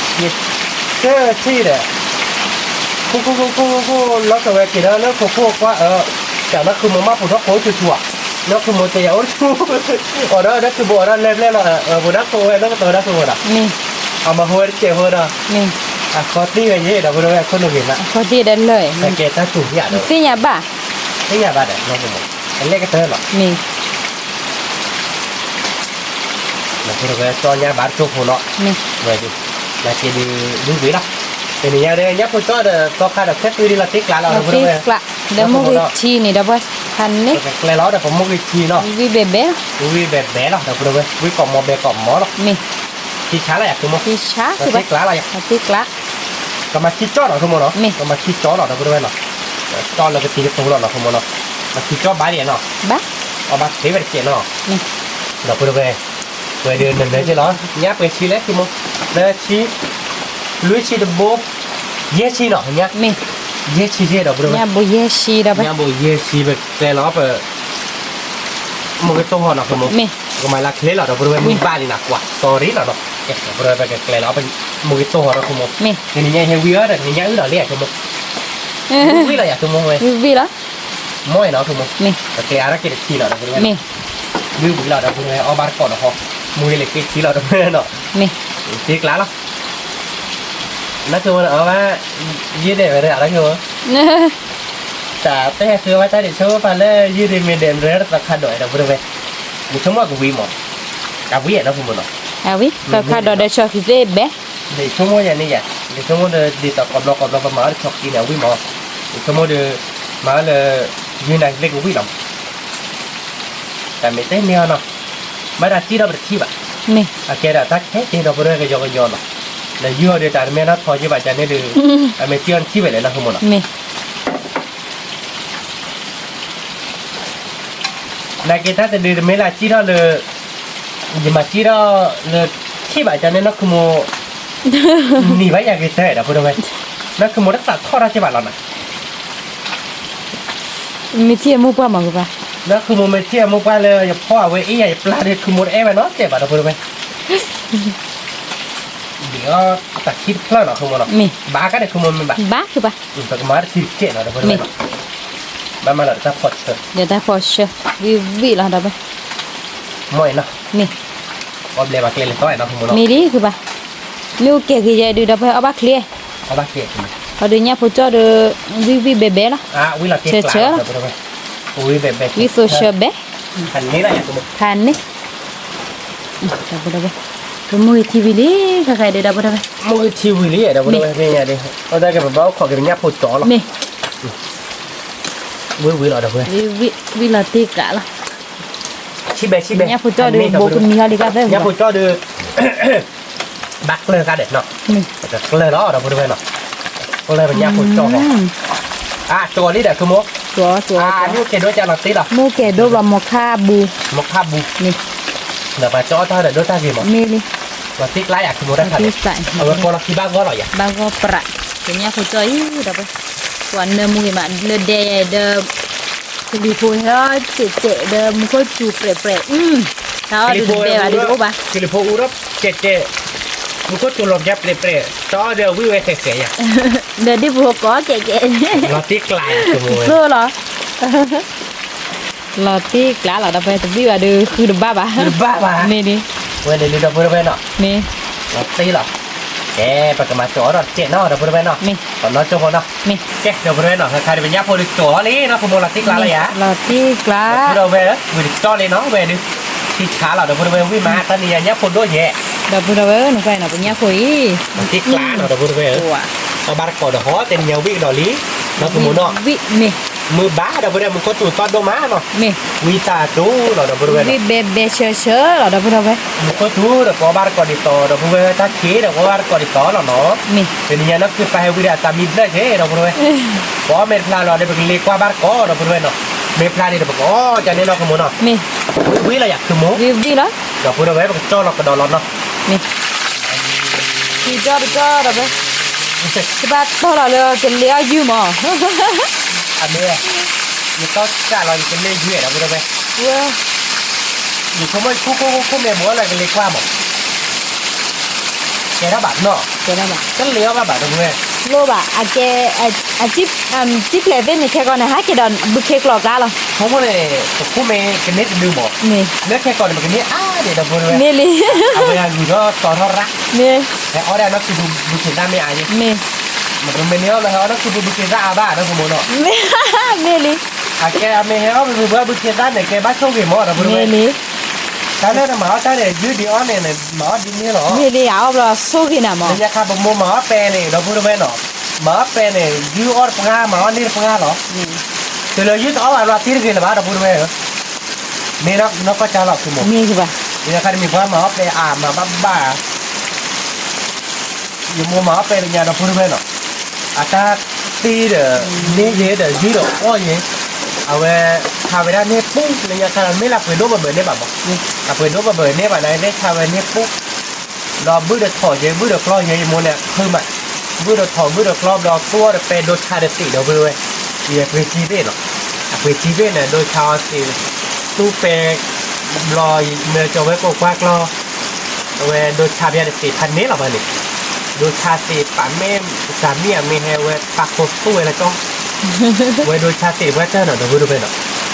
ထံၣ်ဒီး, ခိၣ်ခိၣ်ခိၣ်ခိၣ်ခိၣ် လီၤကဝဲက့ၤဒီးလၢခိၣ်ခိၣ်ကွၢ်အၢ, တၢ်နီၢ်ခုမိၢ်မးပူၤထီၣ်ခိၣ်ဆူၣ်ဆူၣ်ဧါ, နီၢ်ခုမိၢ်တယၤအိၣ်ဆူၣ်, အီၣ်ဒီးဒီးခုဘိအီၣ်ဒီးလဲၤဘျဲၣ်လီၤ, ပူၤဒၣ်ခိၣ်ဝဲလၢကတီၤဒၣ်ခိၣ်ဝဲဒီး, အမၤဟူဝဲတစဲးဖိဒီး, အခီၣ်တံၢ်ဝဲယဲၢ်ဒီး ပုၢ်ဝဲၢ် ခိၣ်နူာ်ဂ့ၤမး, အခီၣ်တံၢ်ဒီးလၢ, ကဲတၢ်တူၢ်ယၤဒီး, သ့ၣ်ညါဘၣ်, သ့ၣ်ညါဘၣ်ဒီး နီၢ်ခုမိၢ် လဲၤကတၢၢ်လီၤ. မ့ၢ် ဒီပုၢ်ဒီဝဲၢ် ကၠီညါဘၣ်တကၠိဖိနီၤ. မ့ၢ် ဝဲဒုး နာ်က့ဒုး ဝံၤဝံၤလီၤ. တနံၤညါဒီး ညၣ်ဖိကၠီဒီး သီခါဒီး ခဲသုဒ်လီၤတံၢ်ကျါလီၤ ဒီပုၢ်ဒီဝဲၢ်. တံၢ်ကျါ ဒီးမိၢ်ဂ့ၤထံန့ၣ် ဒီပုၢ်ဝဲၢ် ဖးန့ၣ် ပကကျဲလီၤဒီး ပမိၢ်ဂ့ၤထံနီၤ. ဝံၤဘဲဘဲ ဝံၤဘဲဘဲလီၤ ဒီပုၢ်ဒီဝဲၢ်. ဝံၤကိးမီၤဘဲကိးမီၤလီၤ. မ့ၢ် ထံဆါလီၤယၤ သုမိၢ်. ထံဆါ တံၢ်ကျါလီၤယၤ တံၢ်ကျါ ကမၤထံကၠီနီၤ သုမိၢ်နီၤ. မ့ၢ် ကမၤထံကၠီလီၤ ဒီပုၢ်ဒီဝဲၢ်နီၤ. ကၠီလၢကတံၤကတိၤလီၤနီၤ သုမိၢ်နီၤ. မၤထံကၠီဘၣ်ဒ်နီၤ. ဘၣ် အီၣ်ဘၣ်ချ့ဝဲတကဲးနီၤ. ဒီပုၢ်ဒီဝဲၢ် ဝဲဒုးနနၢၤက့လီၤ ညါပှဲၤဆံလဲၣ် သုမိၢ်. သၢဆံ လွံၢ်ဆံတဘိ ယဲၢ်ဆံနီၤ ညါ မ့ၢ် ယဲၢ်ဆံက့ ဒီပုၢ်ဒီဝဲၢ်. ညါဘိယဲၢ်ဆံ ဒီပုၢ်ဝဲၢ်. ညါဘိယဲၢ်ဆံ ပကကျဲလီၤ ပ မိၢ်ဂ့ၤတိၢ်ဟီၣ်နီၤ သုမိၢ်. မ့ၢ် ပကမၤလၢချ့လီၤ ဒီပုၢ်ဒီဝဲၢ်. မ့ၢ်ဘၣ်လံနီၤ ကွၢ် sorry လီၤနီၤ. ဒီပုၢ်ဒီဝဲၢ် ပကကျဲလီၤ ပ မိၢ်ဂ့ၤတိၢ်ဟီၣ်နီၤ သုမိၢ်. မ့ၢ် တနံၤညါဟဲဝံၤအီၤဒီး တနံၤညါအုၣ်လီၤလံ သုမိၢ်. ဝံၤလီၤယၤ သုမိၢ်ဝဲ. ဝံၤလီၤ မ့ၢ်နီၤ သုမိၢ်. မ့ၢ် ပကျဲအါထီၣ်က့ၤတထံလီၤ ဒီပုၢ်ဒီဝဲၢ်. မ့ၢ် ဝံၤဝံၤလီၤ ဒီပုၢ်ဒီဝဲၢ် အီၣ်ဘၣ်တကိးဒီးဟီ မိၢ်ဂ့ၤလၢက့ၤထံလီၤ ဒီပုၢ်ဒီဝဲၢ်နီၤ. မ့ၢ် တံၢ်ကျါလီၤ နသုမိၢ် အီၣ်ဘၣ် ယံာ်ဒဲးဝဲဒၣ်လီၤ သုမိၢ်. တၢ်တဲဃုာ်ဝဲတၢ်ဒံးဆိပာ်လၢ ယံာ်ဒံးမ့ၢ်ဒဲးရၢသီခါဒီး ဒီပုၢ်ဒီဝဲၢ်. ယဆိကမိၣ်ကဝံၤမး အဝံၤနီၤ သုမိၢ်နီၤ. အဝံၤ သီခါဒီးဒီးဆီၣ်ဃံသ့ဘဲ ယဆိကမိၣ်ယၤန့ၣ်ယၤ ယဆိကမိၣ်ဒီး ဒ်သိးကိးဘျီကိးဘျီ ပမၤအီၤဒီးဆီၣ်ဃံန့ၣ် အဝံၤမး. ယဆိကမိၣ်ဒီး မၤအီၤလၢ ယုၢ်နၤလ့ၣ်ကဝံၤလီၤ. တၢ်မ့ၢ်တဲန့ၢ်အီၤနီၤ ဘၣ်တၢ်စံၣ်ထီၣ်ပတထံၣ်ဘၣ်. မ့ၢ် အကဲဒၣ်တၢ်ခဲက့ၤ ဒီပုၢ်ဒီဝဲၢ် ကယီကယီနီၤ. လၢယုၢ်အီၤဒီး တၢ်တမ့ၢ်နီၢ်ထီယုၢ်ဘၣ် ကန့ၣ်ဒီး အမ့ၢ်စံၣ်အီၤတထံၣ်ဘၣ်လဲၣ်နီၤ သုမိၢ်နီၤ. မ့ၢ် နာ်က့တၢ်တဒုးတမ့ၢ်လၢစံၣ်ထီၣ်လၢ ယမၤစံၣ်ထီၣ်လၢ ထံၣ်ဘၣ်ကန့ၣ် နီၢ်ခူမိၢ် နံၤဘၣ်ယၤက့ၤတၢ် ဒီပုၢ်ဒီဝဲၢ်. နီၢ်ခူမိၢ်တသးထီၣ်တၢ်က့ၤဘၣ်လီၤနီၤ. မ့ၢ်ထံၣ်မိၢ်ပှၢ်မးကဘၣ်. နီၢ်ခူမိၢ်မ့ၢ်ထံၣ်မိၢ်ပှၢ်လၢ ယဖီအဝဲအ့ၣ်ယၤ ယပျၢ်ဒီး ခူမိၢ်တအဲၣ်ဝဲနီတစဲးဘၣ် ဒီပုၢ်ဒီဝဲၢ်. ဒ်အီၤတၢ်ခံတဖျၢၣ်နီၤ ခူမိၢ်နီၤ. မ့ၢ် ဘၣ်ကန့ၣ်ခူမိၢ်မ့ၢ်ဘၣ်. ဘၣ်ကဘၣ်. ပကမၤတထံၣ်တကဲးနီၤ ဒီပုၢ်ဒီဝဲၢ်နီၤ. ဘၣ်မၤလီၤတၢ်ဖီၣ်ဆၢ ဒီးတၢ်ဖီၣ်ဆၢ ဝံၤဝံၤလီၤ ဒီပုၢ် မ့ၢ်နီၤ. မ့ၢ် အီၣ်ဘျဲးဘၣ်ကျဲလၢသီနီၤ ခူမိၢ်နီၤ. မ့ၢ်လံကဘၣ်. မ့ၢ်အိၣ်ကဲက့ၤယဲဒုး ဒီပုၢ်ဝဲၢ် အီၣ်ဘၣ်ချ့ အီၣ်ဘၣ်ချ့ အီၤဒီးညၣ်ဖိကၠီဒီး ဝံၤဝံၤဘဲဘဲလီၤ. ဝံၤလီၤတံၢ်ကျါ ဆၢဆၢလီၤ ဒီပုၢ်ဒီဝဲၢ်. ဝံၤဘဲဘဲ ဝံၤသိးဆၢဘဲ ဖးန့ၢ်လီၤယၤ ခူမိၢ် ဖးန့ၢ် ဒီပုၢ်ဒီဝဲၢ်. ပမိၢ်ဂ့ၤထံဝံၤလံ ခဲခါဒုး ဒီပုၢ်ဒီဝဲၢ်. မိၢ်ဂ့ၤထံဝံၤလံ ဒီပုၢ်ဒီဝဲၢ် မ့ၢ်ညါဒုး အီၣ်တၢ်က့ၤ ပဘၣ်အိၣ်ခိးက့ၤ ပညၣ်ဖိကၠီလီၤ. မ့ၢ် ဝံၤဝံၤလီၤ ဒီပုၢ်ဝဲၢ်. ဝံၤလီၤတံၢ်ကျါလီၤ. ဆံဘဲဆံဘဲ ညၣ်ဖိကၠီဒုး ဘိးကမံၤဟီလံ ကသၢ ညၣ်ဖိကၠီဒုး ဘၣ်ကျၢၢ်ကါဒဲးနီၤ. ကကျၢၢ်လီၤ ဒီပုၢ်ဒီဝဲၢ်နီၤ. ကျၢၢ်ပညၣ်ဖိကၠီဟီ အကၠီလံဒီး ခူမိၢ်. မ့ၢ်အိၣ်ကဲဒိၣ်ကၢ်လီၤတံၢ်လီၤ. မ့ၢ်အိၣ်ကဲဒိၣ်လီၤ မီၤခါဘူး မီၤခါဘူး မ့ၢ် ဒီးပှၤကၠီအီၣ်တၢ်ဒီးဒိၣ်တၢ်ဂ့ၤမး. မ့ၢ်လံ လီၤတံၢ်ကျါယၤ ခူမိၢ် တၢ်ခါဒီး အဝဲကိးလီၤခံဘၣ်ဂီၢ်လီၤယၤ ဘၣ်ဂီၢ်ပြး ပညၣ်ဖိကၠီအံၤ ဒီပုၢ်ဝဲၢ်. ပှၤနၢမူဂ့ၤမး လၢဒဲယဲဒီး ကလံၤဖိဟဲအီၣ်စဲးစဲးဒီး မူခိၣ်စူၤပြဲးပြဲး အု တၢ်အီၣ်ဒုးတဘဲဘၣ်ဒုးတအိၣ်ဘၣ်. ကလံၤဖိအူထီၣ်စဲးစဲး မူခိၣ်စူၤလီၤပျါပြဲးပြဲး တၢ်အီၣ်ဒုးအဝံၣ်ဝဲဃဲးဃဲးယၤ ဒီးဒ်ပဖိကိးကဲးကဲး လီၤတံၢ်ကျါယၤ ခူမိၢ်ဝဲ သိၣ်လီၤ လီၤတံၢ်ကျါလီၤ ဒီပုၢ်ဝဲၢ် တဘံၣ်ဘၣ်ဒီးဃုတဘၣ်ဘၣ် ဃုတဘၣ်ဘၣ် မ့ၢ်ဒ် ဝဲန့ၣ်လံ ဒီပုၢ်ဝဲၢ်နီၤ မ့ၢ် လီၤတံၢ်လီၤ ကဲ ပကမၤကၠီအီၣ်ဒီးတကဲးနီၤ ဒီပုၢ်ဝဲၢ်နီၤ မ့ၢ် ပနီၢ်ကၠီဖိနီၤ မ့ၢ် ကဲ ဒီပုၢ်ဝဲၢ်နီၤ ခါခါဒုး ပညၣ်ဖိဒုးကၠီလံနီၤ ခူမိၢ် လီၤတံၢ်ကျါလီၤယၤ လီၤတံၢ်ကျါ ဒီပုၢ်ဝဲၢ် ဝံၤတကၠီလံနီၤ ဝဲဒုး ထံဆါလီၤ ဒီပုၢ်ဝဲၢ် ဝံၣ်မး တၢ်နံၤညါညၣ်ဖိဒိၣ်ယဲ ဒီပုၢ်ဝဲၢ် နကွၢ်နီၤ ပညၣ်ဖိအံၤ လီၤတံၢ်ကျါနီၤ ဒီပုၢ်ဝဲၢ် အီၣ်ဘၣ်တကိးဒီးဟီ တနံၤညါဝံၣ်ကဒီးလံ နီၤ ခူမိၢ်နီၤ ဝံၣ်မ့ၢ် မုၢ်ဘၣ် ဒီပုၢ်ဝဲၢ် မူခိၣ်စူၤသီၣ်ဒိၣ်မးနီၤ မ့ၢ် ဝံၣ်သးဒိၣ်လီၤ ဒီပုၢ်ဝဲၢ် ဝံၣ်ဘဲဘဲဆၢဆၢလီၤ ဒီပုၢ်ဝဲၢ် မူခိၣ်စူၤဒီး ပအီၣ်ဘၣ်တကိးဒ်သိး ဒီပုၢ်ဝဲၢ် တၢ်ခံးဒီး ပအီၣ်ဘၣ်တကိးဒ်သိးလီၤနီၤ မ့ၢ် တနံၤညါနီၢ်ကစၢ်ပၢ်ဟဲဝံၣ်ဒီး အသးမံဘျၢၣ်က့ၤ ဒီပုၢ်ဝဲၢ် ပအီၣ်မ့ၢ်တဖျါလီၤဒီး ပကလဲၤကွၢ်ဘၣ်တကိး ဒီပုၢ်ဝဲၢ်နီၤ မ့ၢ်ဖျါန့ၣ်ဒီး ပကအီၣ်ကန့ၣ်နီၤ ခူမိၢ်နီၤ မ့ၢ် ဝံၣ်လီၤယၤ ခူမိၢ် ဝံၣ်လီၤ ဒီပုၢ်ဝဲၢ် ပကကၠီလီၤကဒီးလီၤနီၤ မ့ၢ် ကၠီတကၠီဒီး တဘၣ်တီၢ်လီၤလၢကလဲၤအီၣ်ယုၢ်မး အမ့ၢ် ယတီၢ်စၢ်လီၤ ယကလဲၤယုၢ်ဒီး ဒီပုၢ်ဝဲၢ် ယဆိကမိၣ် ခိၣ်ခိၣ်ခိၣ်ခိၣ်မ့ၢ် မ့ၢ်လၢကလဲၤကွၢ်မး ကဲထီၣ်ဘၣ်နီၤ ကဲထီၣ်ဘၣ် တလဲၤအီၣ်ဘၣ်ဘၣ် ဒီပုၢ်ဝဲၢ် လိၣ်ဘၣ် အကဲ အစံၣ်ဖျဲးသ့ၣ်န့ၣ် ခဲကီန့ၣ် ဟဲက့ၤဒီးဘုခ့ကျိးကျါလီၤ ဆိကမိၣ်န့ၣ် ပခိၣ်မ့ၢ်ကန့ၢ်တဒုမး မ့ၢ် လၢခဲကီန့ၣ် ပကန့ၢ်အါန့ၣ် ဒီပုၢ်ဝဲၢ် မ့ၢ်လံ အဝဲအဂုၤထီၣ်တီၤထီၣ်ရၣ် မ့ၢ် ဟဲအီၣ်ဒၣ်နီၢ်ခူပူၤဘုခ့သၣ်မ့ၢ်အါယဲ မ့ၢ် မ့ၢ်န့ၣ်အီၤလၢဟဲအီၣ်နီၢ်ခူပူၤဘုခ့သၣ်အါဘၣ် ဒီပုၢ်ဝဲၢ်နီၤ မ့ၢ်လံ အကဲအမ့ၢ်ဟဲအီၣ်မ့ၢ်မ့ၢ်ပှၤဘုခ့သၣ်န့ၣ် ကဲဘၣ်ဆိၣ်ဂ့ၤမး ဒီပုၢ်ဝဲၢ်, တၢ်လၢနမၤအီၣ်တၢ်န့ၣ် ယုၢ်ဒံးအီၣ်န့ၣ် မၤအီၣ်ဒ်န့ၣ်လီၤ, မ့ၢ်လံ အအီၣ်ဘျီဆိၣ်ဂ့ၤနၤမး, လၢညါခါပမိၢ်မၤအီၣ်ပဲန့ၣ် ဒီပုၢ်ဝဲၢ်နီၤ, မၤအီၣ်ပဲန့ၣ် ယုၢ်အီၣ်တပှၢ် မၤအီၣ်န့ၢ်တပှၢ်လီၤ, တုၤလၢယုၢ်တအီၣ်ဘၣ်ဘျီတ့ၢ်တဂ့ၤလၢၤဘၣ် ဒီပုၢ်ဝဲၢ်ဧၢ, မ့ၢ်နီၢ်ကီၢ်ကၠါလီၤ မ့ၢ်, မ့ၢ်ခါတမံၤပှၤမၤအီၣ်ပဲအါမးဘၣ်ဘၣ် ယမိၢ်မၤအီၣ်ပဲလၢညါ ဒီပုၢ်ဝဲၢ်နီၤ, အတၢ်တ့ဒီး န့ၢ်ယဲဒီးယုၢ်ဒီးအီၣ်ယဲ, အဝဲ ဆါဝဲဒၣ်န့ၢ်ပူၤ လၢညါခါ မ့ၢ်လၢအပှ့ၤဒိၣ်ဘၢဘၢန့ၢ်ဘၣ်မး, အပှ့ၤဒိၣ်ဘၢဘၢန့ၢ်ဘၣ်န့ၣ် ဆါဝဲန့ၢ်ပူၤ, ဒီးဘုၣ်ဒီးထိးယဲ ဘုၣ်ဒီးကျီယဲ ယမိၢ်န့ၣ် အဖုမး, ဘုၣ်ဒီးထိး ဘုၣ်ဒီးကျီဘျီ သူၣ်အီၣ်ဒီးပဲဒိဆါဒီးသံး ဒီပုၢ်ဝဲၢ်, ယပှ့ၤစံဘ့ၣ်နီၤ, အပှ့ၤစံဘ့ၣ်န့ၣ် ဒိဆါအီၣ်သံး, သူၣ်ပဲ ဘျီ မ့ၢ်ကၠီၤဝဲကိးကွၢ်ကျီ အဝဲဒိဆါဖဲဒီးသံးဖးန့ၣ်လီၤဘၣ်န့ၣ်, ဒိဆါသံးပာ်မ့ၢ် သးမံအမ့ၢ်ဟဲဝဲပာ်ခိၣ်သူၣ်ဝဲလၢကၠီ, ဝဲဒိဆါသံးပှဲၤတၢၢ်နီၤ ဒီပုၢ်ဝဲၢ်နီၤ,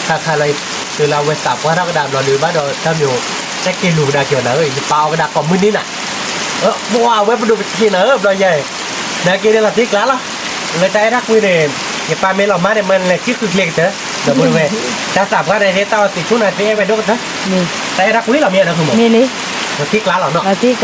ခါခါလီၤ, တုၤလၢအဝဲသးပှၢ်ထီၣ်ကဒါဘျီဒီး ဘၣ်ဒီးတၢ်မံၤ တၢ်က့ၤလူၤကဒါက့ၤအီၤနၤဧၢ, ယပာ်အီၤကဒါကိးမုၢ်နံၤနၤ, ပှၤအဝဲပဒိၣ်ပထံၣ်နၤဧၢ ဘျီယၤ, နာ်က့န့ၣ်လီၤတံၢ်ကျါလီၤ, လၢတၢ်အဲၣ်တၢ်ကွံန့ၣ်, ယပာ်မ့ၢ်လီၤမါန့ၣ် မ့ၢ်လဲၤကံၣ်ဃုကျဲကတၢၢ်, ဒီပုၢ်ဝဲၢ်, တၢ်သးပှၢ်န့ၣ် တၢ်အီၣ်သံးဆူၣ်နၤသ့အဲၣ်ဝဲဒိၣ်ကတၢၢ်, တၢ်အဲၣ်တၢ်ကွံလီၤမ့ၢ် ဒီပုၢ်ဝဲၢ်, လီၤတံၢ်ကျါလီၤနီၤ, ကဲ ပကခိးဒီးတၢ်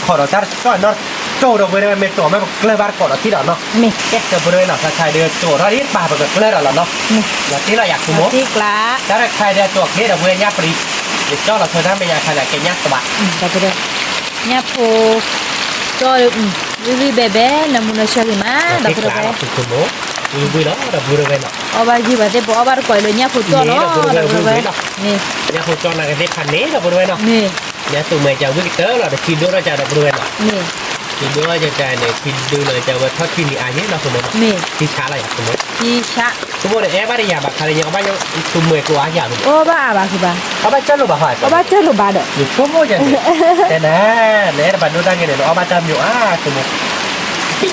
တကၠီၣ်နီၤ, ကၠီၣ်ဒီပုၢ်ဝဲၢ် မ့ၢ်ကၠီၣ်မ့ၢ်ပကျၢၢ်ဘၣ်တကိးဒီးထံဒီးနီၤ, ကဲ ဒီပုၢ်ဝဲၢ်နီၤ ခါခါဒီးကၠီၣ်ထီၣ်ဒ်ပၢ်ပကကျၢၢ်ဒီးလီၤနီၤ, လီၤတံၢ်လီၤယၤ တၢ်တခါဒီးကၠီၣ်ကျဲဒီပုၢ်ဝဲၢ်ညၣ်ပရံ, ယကၠီၣ်လီၤဆိတၢ်မဲာ်ညါခါန့ၣ် ကဲညၣ်သဘး ညၣ်ဖိကၠီၣ်, ဝံၤဝံၤဘဲဘဲ နမူနဆၢဂ့ၤမး ဒီပုၢ်ဝဲၢ်, ဝံၤဝံၤလီၤ ဒီပုၢ်ဝဲၢ်နီၤ, အီၣ်ဘၣ်ယုၢ်ဘၣ်သ့ၣ် ပအီၣ်ဘၣ်တကိးလၢညၣ်ဖိကၠီၣ်လီၤ ဒီပုၢ်ဝဲၢ်, ညၣ်ဖိကၠီၣ်နာ်က့သ့ၣ်ဖးန့ၣ် ဒီပုၢ်ဝဲၢ်နီၤ, ညၣ်သူးမဲာ်ကဝံၣ်ကတၢၢ်လီၤ တခံဒိၣ်ထီၣ်ကဒီပုၢ်ဝဲၢ်နီၤ, ခံဒိၣ်ထီၣ်ကန့ၣ် ခံဒိၣ်လၢကဝဲထီၣ်ခံနံၤအါယဲၢ်နီၤ ဆိမိၣ်နီၤ, ထံဆါလီၤယၤ ဆိမိၣ်, ဆိမိၣ်န့ၣ် အဲၣ်ဘၣ်တယာ်ဘၣ်ခါလၢညါ အီၣ်ဘၣ်သူးမဲာ်ကျိၤအါယၤ အီၣ်ဘၣ်အါဘၣ်ဃုာ်ဘၣ်, အီၣ်ဘၣ်ကၢၢ်လိာ်ဘၣ်ဟီ, အီၣ်ဘၣ်ကၢၢ်လိာ်ဘၣ်ဒီး ယဆိကမိၣ်ယဲန့ၣ်, တဲနၤ, နအဲၣ်တဘၣ်ဒိတၢ်ဂ့ၤန့ၣ် နအီၣ်ဘၣ်တၢ်မံၤအါ ဆိမိၣ်, အီၣ်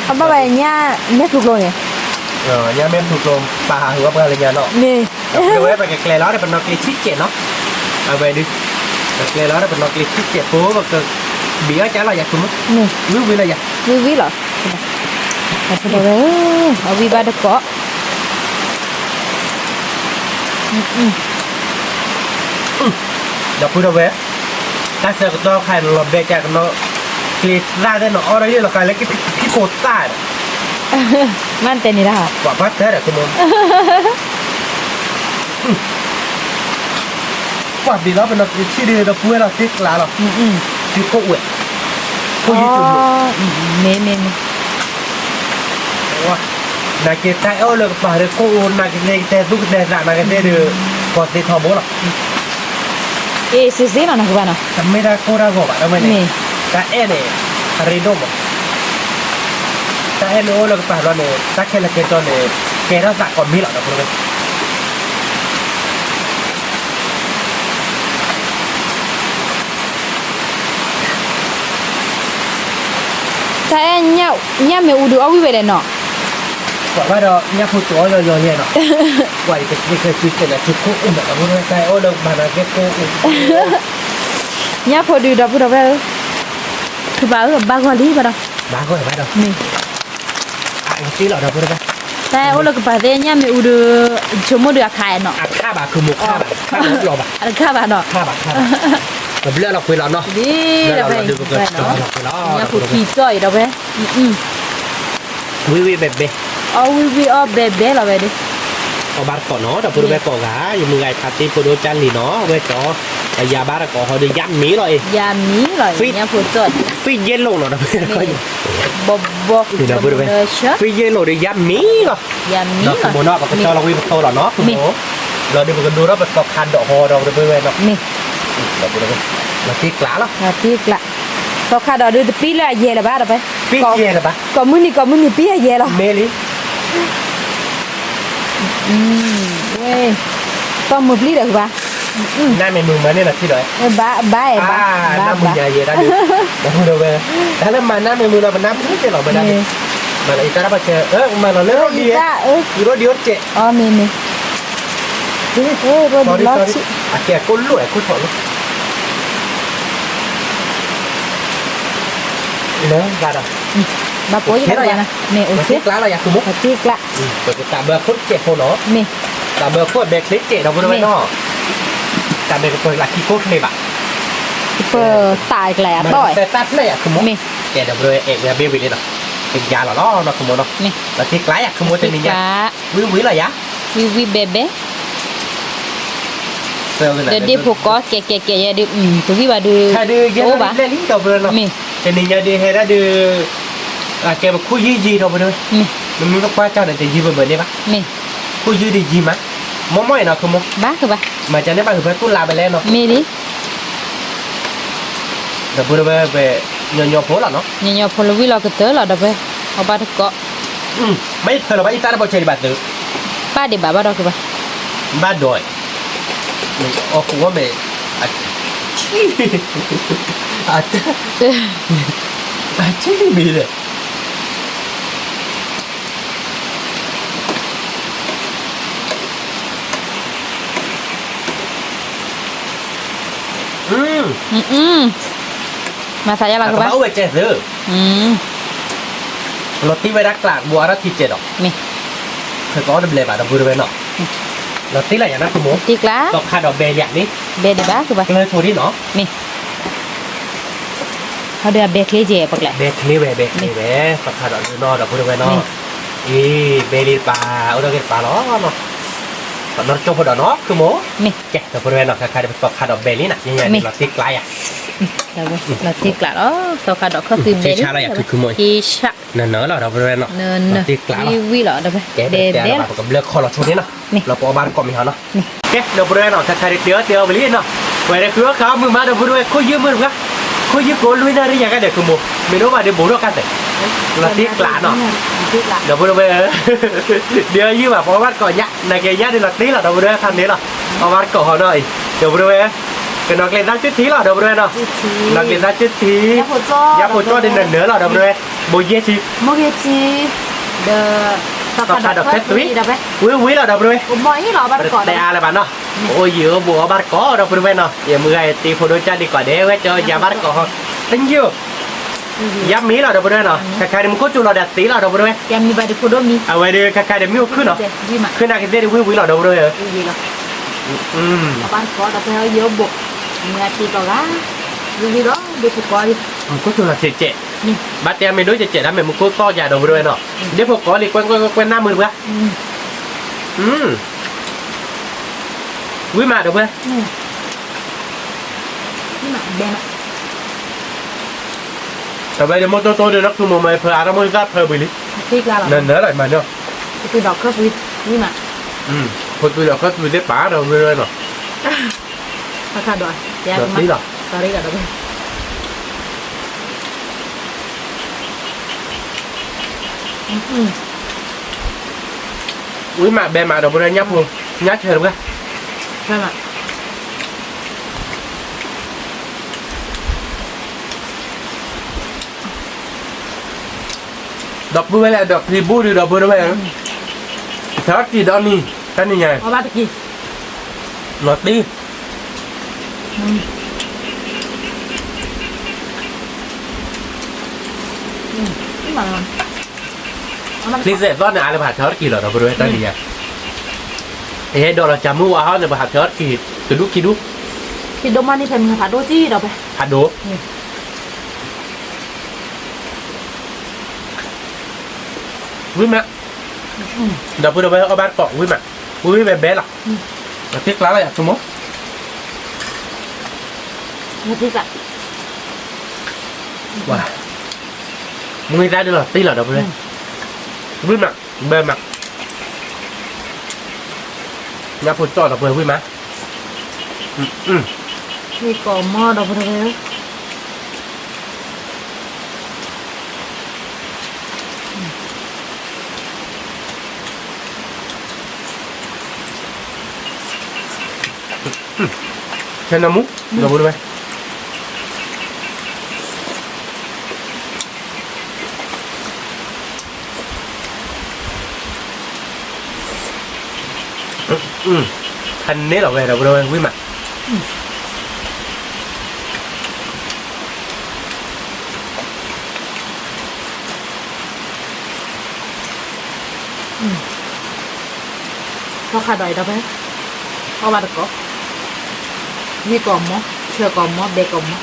ဘၣ်ဝဲညၣ်မဲာ်ဖုကျိၤန့ၣ်, ညၣ်မဲာ်ဖုကျိၤ ပာ်ဟးဃုာ်အီၣ်ပှၤလၢညါနီၤ, ဒီပုၢ်ဝဲၢ် ပကကျဲၤလီၤဒီးပနီၣ်ကျ့ၤဆံးကဲးနီၤ, အဝဲဒုး, ပကျဲၤလီၤဒီးပနီၣ်ကျ့ၤဆံးကဲးဖိ ပကဘံးအီၣ်ကၢ်လီၤယၤ ဆိမိၣ်, ဝံၤဝံၤလီၤယၤ, ဝံၤဝံၤလီၤ, ဒီပုၢ်ဝဲၢ်, အဝံၤဘၣ်တကိး ဒီပုၢ်ဝဲၢ်, တၢ်ဆၢကတီၢ်ခါန့ၣ် လီၤဘဲကၢ်ကနီၣ်, ကျ့ၤသၣ်သ့ၣ်နီၤ အီၣ်ဒီးလီၤကၤလၢကဖံးခိၣ်သၣ်ဒီး, မ့ၢ်တဲန့ၣ်ဒၣ်, ပှၤဘၣ်တဲဒီး ဆိမိၣ်, ပှၤဘံးလီၤပနီၣ်ကျ့ၤဆံးဒီး ဒီပုၢ်ဝဲၢ်လီၤ သ့ကျါလီၤ, သုခိၣ်ဝဲၢ်, ခိၣ်ယုၢ်သုးမုၢ်, မ့ၢ်မ့ၢ်မ့ၢ် နာ်က့တၢ်အဲၣ်အိၣ်လၢကပၤဒီး ကိၢ်အိၣ်နာ်က့သ့ၣ်ကတဲသူၣ်ကတဲသးနာ်က့သ့ၣ်ဒီး ကီၢ်သ့ထီဘိလီၤ, အ့ၣ်စ့စ့လီၤနၤကဘၣ်နီၤ, တမ့ၢ်တၢ်ကိၢ်တၢ်ဂီၤဘၣ် တမ့ၢ်န့ၣ်, တၢ်အဲၣ်န့ၣ် အရ့ဒိၣ်မး, တၢ်အဲၣ်မ့ၢ်အိၣ်လၢကပၤဘျီန့ၣ် တၢ်ခဲလၢာ်ခဲဆ့န့ၣ် ကဲထီၣ်သးကိးမံၤလီၤ ဒီပုၢ်ဝဲၢ် တၢ်အဲၣ်ညၣ်မ့ၢ်အူဒုးအီၣ်ဝံၣ်ဝဲလဲၣ်နီၤ, ကွၢ်ဘၣ်ဒီးညၣ်ဖိကအိၣ်ယီၤယီၤယဲၢ်နီၤ, ကွၢ်ယကစံးခဲစုစဲးလၢသုခိၣ်အိၣ်မး ဒီပုၢ်ဝဲၢ် တၢ်အဲၣ်အိၣ်လၢကပၤနာ်က့ကိၢ်အိၣ်, ညၣ်ဖိဒုး ဒီပုၢ်ဝဲၢ်ဧၢ, ဖုဘၣ်ဧၢ ဘၣ်ဂီၢ်လံဘၣ်ဒီး, ဘၣ်ဂီၢ်ဘၣ်ဒီး, မ့ၢ် အကသ့လီၤ ဒီပုၢ်ဝဲၢ်, တၢ်အဲၣ်အိၣ်လၢကပၤသ့ၣ်ညၣ်မ့ၢ်အူဒုး, ဆိကမိၣ်ဒုးအခါနီၤ, အခါဘၣ် ခုမိၣ်ခါဘၣ်, ခါဘၣ်လီၤဘၣ်, အခါဘၣ်နီၤ, ခါဘၣ်ခါဘၣ်, ပဘျၢလီၤကွံာ်လီၤနီၤ, ဒ်ဒီပုၢ်ဝဲၢ်, ညၣ်ဖိခံကၠီၣ်အံၤ ဒီပုၢ်ဝဲၢ်, ဝံၣ်ဝံၣ်ဘဲဘဲ, အီၣ်ဝံၣ်ဝံၣ်အီၣ်ဘဲဘဲလီၤဝဲဒၣ်, အီၣ်ဘၣ်တကိးနီၤ ဒီပုၢ်ဝဲၢ်ကိးဂၤ, ယမုၢ်ဂၤအံၤဖါတံၢ်ဖိဒိၣ်ကၢ်လံၤနီၤ ဝဲကၠီ, ယၤဘၣ်တကိးဟီဒီးယါမံၤလီၤအံၤ, ယါမံၤလီၤ ညၣ်ဖိကၠီၣ်, ဖံယဲၢ်လိာ်နီၤ ဒီပုၢ်ဝဲၢ်, ဘီဘီ, ဖံယဲၢ်လိာ်ဒီးယါမံၤလီၤ, ယါမံၤလီၤ ပကကၠီလီၤဝံၣ်ပသိလီၤနီၤ ပကမိၣ်, လီၤဒုးပကဒိထီၣ်ပသီခါဒီးဟီဒီး ဒီပုၢ်ဝဲၢ်နီၤ, မ့ၢ်, လီၤတ့ၢ်ကျးလီၤ, လီၤတ့ၢ်ကျး, သီခါဒီးဒုးတပံၢ်လၢအယဲၢ်လၢၤဘၣ် ဒီပုၢ်ဝဲၢ်, ပံၢ်ယဲၢ်လၢၤဘၣ်, ကိးမုၢ်နံၤကိးမုၢ်နံၤပံၢ်အယဲၢ်လီၤ, မ့ၢ်လံ ဝဲ, ပှၤမုၢ်ပျံၤဒီးဘၣ်, နၢ်မ့ၢ်မုာ်မၤန့ၢ်နၤထံၣ်ဒီး, ဘၣ်, ဘၣ်, နၢ်မုာ်ညါယဲၢ်တၢ်ဒုး, ဒီပုၢ်ဝဲၢ်, တၢ်လၢမၤနၢ်မ့ၢ်မုာ်နီၤ ပနၢ်မုာ်တကဲလီၤ မ့ၢ်ဒၣ်, မၤလီၤအံၤတၢ်ဘၣ်ဆၢ, မၤလီၤလၢရိဒံ, ရိဒံအိၣ်တကဲ, အမ့ၢ်မ့ၢ်, ရိဒံလီၤဆံး, အကဲကိၣ်လိၣ်အဲၤကိၣ်ထီၣ်လိၣ် လၢဘၣ်ဒီး, မ့ၢ်အိၣ်ဆ့လီၤယၤ, မ့ၢ်အိၣ်ဆ့, ပကသးဘၢအခိၣ်တစဲးဖိနီၤ, မ့ၢ်, သးဘၢအခိၣ်ဘဲချ့တစဲးဒီး ပဒိဝဲနီၤ, တၢ်ဘဲကပၢၤလၢခံခိၣ်ချ့ဘၣ်, ကပၢၤသးကျါယၤတီၢ်, မ့ၢ်, ကဲဒီး ပဒိဝဲအဲၣ်ဝဲဘ့ၣ်ဝံၤလံနီၤ, ကယၤလီၤလီၤနီၤ ခမိနီၤ, လီၤတံၢ်ကျါယၤ ခမိတနံၤညါ, ဝံၤဝံၤလီၤယၤ, ဝံၤဝံၤဘဲဘဲ ဒီးဒ့ဖိကီ ကဲကဲကဲယဲဒုး, တဝံၣ်ဘၣ်ဒုး, အိၣ်ဘၣ်, မ့ၢ်, တနံၤညါဒုးဟဲဒၣ်ဒုး, အကဲပခိၣ်ယုၢ်ယံၤဒီး ပဒိဝဲ, မ့ၢ်, မ့မ့ၢ်ပကွၢ်ကၢ်န့ၣ် တယံၤဘၣ်ဘၣ်န့ၣ်ဘၣ်, မ့ၢ်, ခိၣ်ယုၢ်ဒုးယံၤမး, မ့ၢ်မ့ၢ်အံၤနီၤ ခမိ, ဘၣ်ကဘၣ်, မၤကန့ၣ်ဘၣ် ဂုၤဖဲတူၢ်လါဘၣ်လဲၣ်နီၤ, မ့ၢ်လံ ဒီး ပဒိဝဲ ပညီညီဖိလီၤနီၤ, ညီညီဖိလၢဝံၣ်လီၤကတၢၢ်လီၤဒီး ပအီၣ်ဘၣ်တကိး, ဘၣ်ယဖၢလီၤဘၣ် ယတၢ်တဘီဆဲးဒံးဘၣ်သု, ဘၣ်ဒံးဘၣ်ဘၣ်ဒီးကဘၣ်, ဘၣ်ဒီး, အီၣ်ဃုာ်ဝဲမ့ၢ်, အ, အ, အဆံၣ်မံၤဒီး မၤသးယါလီၤကဘၣ်, အိၣ်ဝဲကဲသု, လီၤတံၢ်ဝဲဒၣ်ကျး ဘိးအါထီၣ်ထံကဲးဒီး, ဖဲကီအီၣ်တဘျဲးဘၣ်ဒီး ပဒိဝဲနီၤ, လီၤတံၢ်လၢယၤနီၤ ခမိ, သီခါဒီးဘဲလံန့ၣ်, ဘဲဒံးဘၣ်ကဘၣ်, ကျၢၤဆိဒံးနီၤ, မ့ၢ်, ဟီဒုးအဘဲချ့ကဲးပကျဲး, ဘဲချ့ဝဲဘဲချ့ဝဲ, သီခါဒီးဒုးနီၤဒီး ပဒိဝဲနီၤ, အ့ ဘဲလံတပၤ, အိၣ်ထီၣ်က့ၤတပၤလီၤနီၤ, နီၢ်တကၠိဖိဒီးနီၤ ခမိ, ကဲဒီး ပဒိဝဲနီၤ ခါခါဒီးပသီခါဒီးဘဲလံနီၤ ယညါန့ၣ်လီၤတံၢ်ကျါယၤ, လီၤတံၢ်ကျါလီၤ သီခါဒီးခီၣ်သုးဘဲလံ, ဆ့ဆါလီၤယၤ ခမိ, ဆ့ဆါ, နၢၤနၢၤလီၤဒီး ပဒိဝဲနီၤ, လီၤတံၢ်ကျါလီၤ, ဝံၣ်ဝံၣ်လီၤဒီး ဘဲဘဲလီၤ, ပကဘျၢခီလီၤဆိဒံးနီၤ, လီၤပအီၣ်ဘၣ်တကိးမ့ၢ်ဟီနီၤ, ကဲဒီး ပဒိဝဲနီၤ ခါခါဒီးတ့အီၣ်တ့အီဝံၤလံနီၤ, ပှၤဒီးဃုအီၣ်ခးအီၣ်မုာ်မးဒီး ပဒိဝဲ ခိၣ်ယုၢ်မုာ်တပှၤ, ခိၣ်ယုၢ်ကိးလွံၢ်နၣ်ရံၣ်ယၤကဒီး ခမိ, မ့ၢ်ဒိၣ်ဘၣ်ဒီးဘူးထီၣ်ကါသဲး, လီၤတံၢ်ကျါနီၤ, ဒီး ပဒိဝဲ ဒုးအီၣ်ယုၢ်ဘၣ် ပအီၣ်ဘၣ်တကိးညါ နာ်က့ညါဒုးလီၤတံၢ်လီၤဒီး ပဒိဝဲ ခါန့ၣ်လီၤ, အီၣ်ဘၣ်တကိးဟီနီၤအံၤ, ဒီး ပဒိဝဲ ကနီၤကျဲၤသၣ်ကၠိထံလီၤဒီး ပဒိဝဲနီၤ, ကနီၤကျဲၤသၣ်ကၠိထံ, ညါဖိကၠိဒီး နၢၤနၢၤလီၤဒီး ပဒိဝဲ, ဘိယဲၢ်ထံ, ဒီး သီခါဒီးခီၣ်သုးဒီး ဝံၣ်ဝံၣ်လီၤဒီး ပဒိဝဲ, ပတဲအါလၢၤဘၣ်နီၤ, အိၣ်ယံၤအိၣ်ဘူးအီၣ်ဘၣ်တကိးဒီး ပဒိဝဲနီၤ, ယမုၢ်ဂၤယတံၤဖိဒိၣ်ကၢ်ဒံးကိးဒဲးဝဲ ကၠီယၤဘၣ်တကိးဟီ, တယိၣ် ယါမ့ၢ်လီၤဒီး ပဒိဝဲနီၤ, ခါခါဒီး မူခိၣ်စူၤလီၤဒီးသ့လီၤဒီး ပဒိဝဲ, အဝဲဒီး ခါခါဒီး မ့ၣ်အူခုၣ်နီၤ, ခုၣ်နၤကသ့ၣ်ဒီး ဝံၣ်ဝံၣ်လီၤဒီး ပဒိဝဲ, မူခိၣ်စူၤလီၤစဲးစဲး, ဘၣ်တဲအမ့ၢ်ဒိၣ်စဲးစဲး တၢ်မ့ၢ်မူခိၣ်သီၣ်ယၤဒီး ပဒိဝဲနီၤ, ဒ့ဖိကိးလံ ကွဲကွဲကွဲနၢ်မုာ်တပှၤ, ဝံၣ်မးဒီး ပှၤ အဝဲဒီး မိၢ်တိၢ်တိၢ်ဒီး နီၢ်ခုမိၢ်မၤ ဖၢအါထီၣ်မိၢ်သၣ်ဖၢဝံၤလံ, နၢၤနၢၤလီၤမၤနီၤ, ဖိသုးဒီးခၢၣ်သုးသ့ၣ်ပာ်ဒီး ဝဲနီၤ, ဒီးသံလီၤ, ဝံၣ်မးဘဲမးဒီး ပှၤညၣ်ဖိ, ညၣ်ဆဲးတပှၤ ဒီပုၢ်ဝဲၢ်လၢအဒိးချံဘူၣ်ဒုးဒီပုၢ်ဝဲၢ်, ဆၢထံၣ်ဒီးနံၤ, တနံၤညါ, လီၤတံၢ်, ချံစဲးသီၣ်န့ၣ် အါလၢပဟးထၢအီၣ်တက့ၢ်လီၤ ဒီပုၢ်ဝဲၢ် တနံၤညါ, ယဟဲဒိးလီၤကၢ်မုၢ်ဝါဟီန့ၣ် ပဟးထၢအီၣ်တက့ၢ် တဒူၣ်ခံဒူၣ်, ခံဒိၣ်မးန့ၣ် ဖဲမုၢ်ဟးဖးဒိၣ်ကံၢ်ဒီးဖဲ, ဖးဒိၣ် ဝံၣ်မး, ဒီပုၢ်ဒီဝဲၢ်အီၣ်ဘၣ်တကိး ဝံၣ်မး, ဝံၣ်ဝံၣ်ဘဲဘဲလီၤ, ဒီးသ့ၣ်ကျါလီၤယၤ ဆိကမိၣ်, ဝံၣ်မး, မုၢ်သၣ်ဒုးလီၤတံၢ်လီၤ ဒီပုၢ်ဝဲၢ်, ဝံၣ်မး, ဘဲမး, ညၣ်ဖိကၠီၣ်ဒီပုၢ်ဝဲၢ် ဝံၣ်မး, ဝံၣ်ကိးမီၢ်ဒီပုၢ်ဝဲၢ် ဆဲးနမူ, ဒီပုၢ်ဝဲၢ်, ဖးန့ၢ်လီၤဝဲ ဒီပုၢ်ဝဲၢ် ဝံၣ်မး. ထီခါဒီးအံၤဒီးဖဲ အီၣ်ဘၣ်တကိး, ဝံကိးမီ, ဆၢကိးမီ, ဘဲကိးမီ,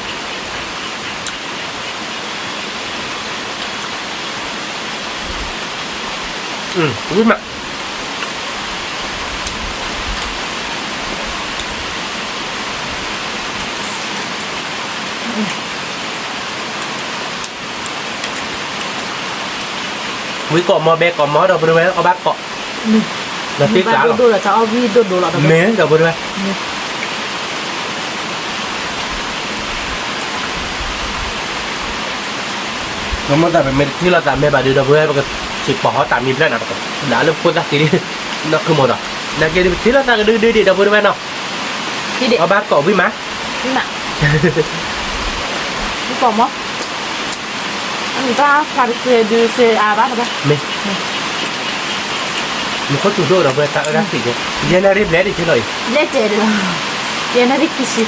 ဝံမး ဝံကိးမီ ဘဲကိးမီ ဒီပုၢ်ဝဲၢ် အီၣ်ဘၣ်ကိး, ဒီးတ့ကျးလီၤ, မ့ၢ်ဒီပုၢ်ဝဲၢ်, မ့ၢ်တၢ်ပမ့ၢ်တထံၣ်လိာ်သးမဲာ်ဘၣ်ဒီး ဒီပုၢ်ဝဲၢ် ပကစံးပာ်ဟီတၢ်မံၤဖျၢၣ်နီၤ, ဒၣ်လၢဖိသၣ်ဃံးဒ် နီၢ်ခုမိၢ်ဒီး နာ်က့ဒ်ပထံၣ်လိာ်သးကဒုဒုဒံး ဒီပုၢ်ဝဲၢ်နီၤ, အီၣ်ဘၣ်ကိးဝံမး, ဝံမး ဝံကိးမီ, တၢ်ဖျါတစဲးဒုးစဲးအါဘၣ်တဘၣ်, မ့ၢ် မူခိၣ်စူၤဒိၣ်ဒီပုၢ်ဝဲၢ် တၢ်အၢတၢ်သံးကဲ, ယဲၢ်နၣ်ရံၣ်ဘျဲၣ်ဒံးက့လီၤအံၤ, ဘျဲၣ်တဲဒံးလီၤ, ယဲၢ်နၣ်ရံၣ်ခံဆံ,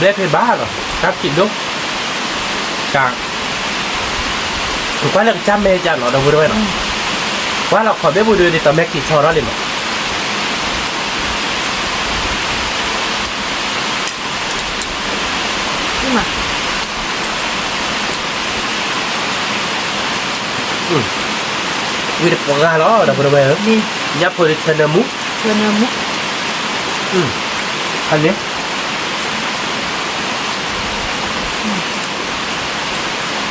ဘျဲၣ်ဖဲဘၣ်လီၤ တၢ်သံးဒိၣ်, တၢ် ကွၢ်လၢကစၢ်မဲာ်ကၢ်နီၤ ဒီပုၢ်ဝဲၢ်နီၤ, ကွၢ်လီၤခီၣ်ဘ့ၣ်ပူၤဒီး ဒ်သိးမဲာ်ကံၢ်ဆီထီၣ်လံမး ဝံတပှၢ်လီၤ ဒီပုၢ်ဝဲၢ်ဧၢ, ညၣ်ဖိဒီးဆၢနၢမူ, ဆၢနၢမူ, ဟါန့ၣ် ထံ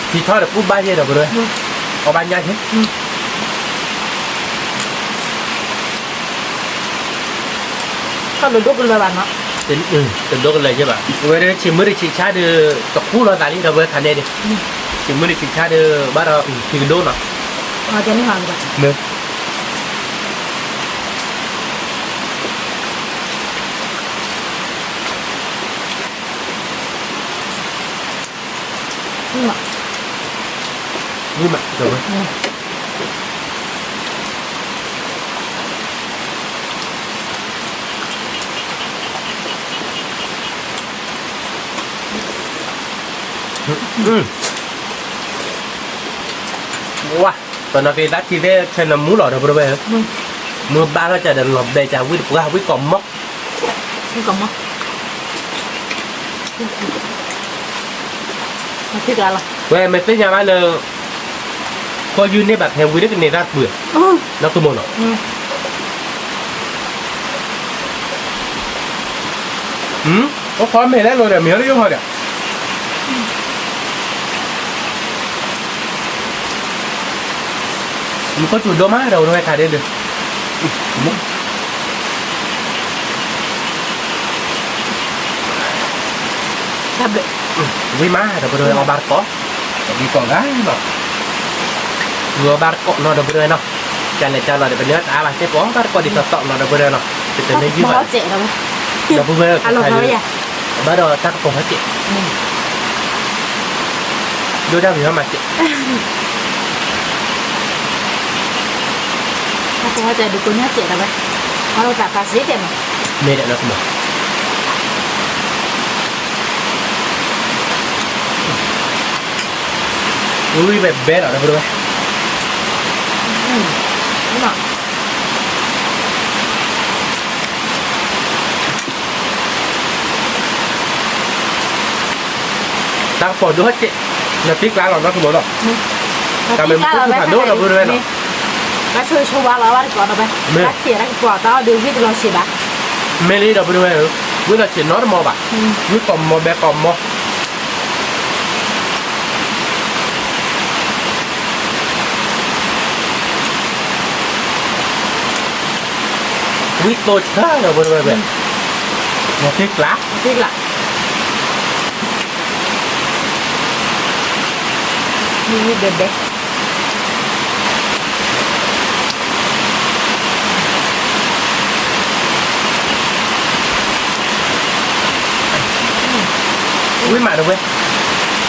ထီၣ်ဒီးပူၢ်ဘၣ်ယဲၢ် ဒီပုၢ်ဝဲၢ်, အီၣ်ဘၣ်ညၣ်ယဲၢ် တဒိၣ်ကလၢၤဘၣ်နီၤ, တဒိၣ်ကလၢၤယဲၢ်ဘၣ်, ဝဲဒၣ်ဆံးမုၢ်တဆံးဆါဒီး တခူၣ်လီၤသးလံ ဒီပုၢ်ဝဲၢ် ခါန့ၣ်ဒီး, ဆံးမုၢ်တဆံးဆါဒီး ဘၣ်ဒီးဖံကဒိၣ်နီၤ, မ့ၢ် မ့ၢ်မး ဒီပုၢ်ဝဲၢ် ဝါ, ပနီၢ်က့ၤသးထံသ့ၣ်ဆဲးနမူလီၤ ဒီပုၢ်ဝဲၢ်ဧၢ, မ့ၢ်ဘၣ်ထီၣ်ကဒီးလီၤဘဲကဝံတပှၢ် ဝံကိးမီ, ဝံကိးမီ, ဝဲမ့ၢ်သ့ၣ်ညါဘၣ်လၢ ခိၣ်ယူၢ်န့ၢ်ဘၣ်ဖဲဝံတကန့ၢ်တၢ်တပှၢ်, နီၢ်ကမီၤနီၤ အိၣ်ခီမ့ၢ်လဲၣ်လိၤဒီး မ့ၢ်ဟီၣ်တယိၣ်ဟီၣ်ဒီး မူခိၣ်စူၤဒိၣ်မး ဒီပုၢ်ဝဲၢ် ခါဒ့ဒီး ဝံမး ဒီပုၢ်ဝဲၢ် အီၣ်ဘၣ်တကိး, ဝံကိးဂၤနီၤ, ဝံအီၣ်ဘၣ်တကိးနီၤ ဒီပုၢ်ဝဲၢ်နီၤ, ကလဲၤကလီၤဒီး ပန့ၢ်တၢ်အါဘၣ်စ့ၢ်ကီး အီၣ်ဘၣ်တကိးဒ်သိးသိးနီၤ ဒီပုၢ်ဝဲၢ်နီၤ, ပတမ့ၢ်ယုၢ်ဘၣ်, ဒီပုၢ်ဝဲၢ် ဘၣ်ဒီးတၢ်ကပီၤဟီၣ်စဲး, ဒိၣ်တၢ်ဂ့ၤဟီၣ်မးစဲး တၢ်ကပီၤဟီၣ်စဲးဒုးကိးညါစဲးတဘၣ်, အီၣ်လီၤသးဖးစ့ၢ်ကီးနီၤ, မ့ၢ်ဒီးနီၢ်ကမီၤ ဝံဘဲဘဲလီၤ ဒီပုၢ်ဝဲၢ် တၢ်ကပီၤဒိၣ်ဟီၣ်စဲး, နသံကျါလီၤ နီၢ်ကမီၤလီၤ, တၢ်မ့ၢ်မူခိၣ်စူၤဖးဒိၣ် ဒီပုၢ်ဝဲၢ်နီၤ, ဘၣ်ဆိဆိဝါလီၤ ဘၣ်တကိးဒီးဘၣ်, မ့ၢ်တၢ်ကပီၤတၢ်အီၣ်ဒုးဝံတလီၤဆံးဘၣ်, မ့ၢ်လံ ဒီပုၢ်ဝဲၢ်ဧၢ, ဝံလီၤဆံးနီတမံၤဘၣ်, ဝံကိးမီၤဘဲကိးမီၤ ဝံသိဆၢ ဒီပုၢ်ဝဲၢ်, နသံကျါ, နသံကျါ, ဝံဘဲဘဲ ဝံမး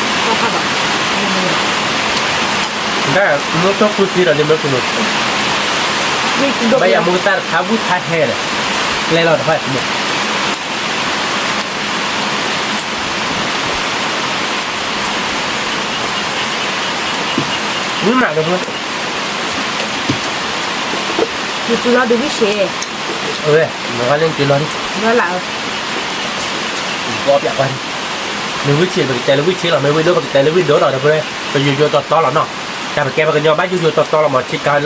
ဒီပုၢ်ဝဲၢ်, တၢ်မူထီၣ်ကူသံဒီးန့ၣ်မ့ၢ်ကမီၤ, ဘၣ်ယၤမူကတၢ်တခါဝံထါဟဲဒီး, ကျဲလီၤတဖၣ်မ့ၢ် ဝံၣ်မးဒီးဖု, ယစုလီၤဒုးဝံၣ်ဆံး, အဝဲ, နဂီၢ်လၢနစုလီၤန့ၣ်, လၢလၢ, ဘီပျးကွၢ်, မ့ၢ်ဝံၣ်ဆံး ပကတဲလၢဝံၣ်ဆံးလီၤ, မ့ၢ်ဝံၣ်ဒိၣ် ပကတဲလၢဝံၣ်ဒိၣ်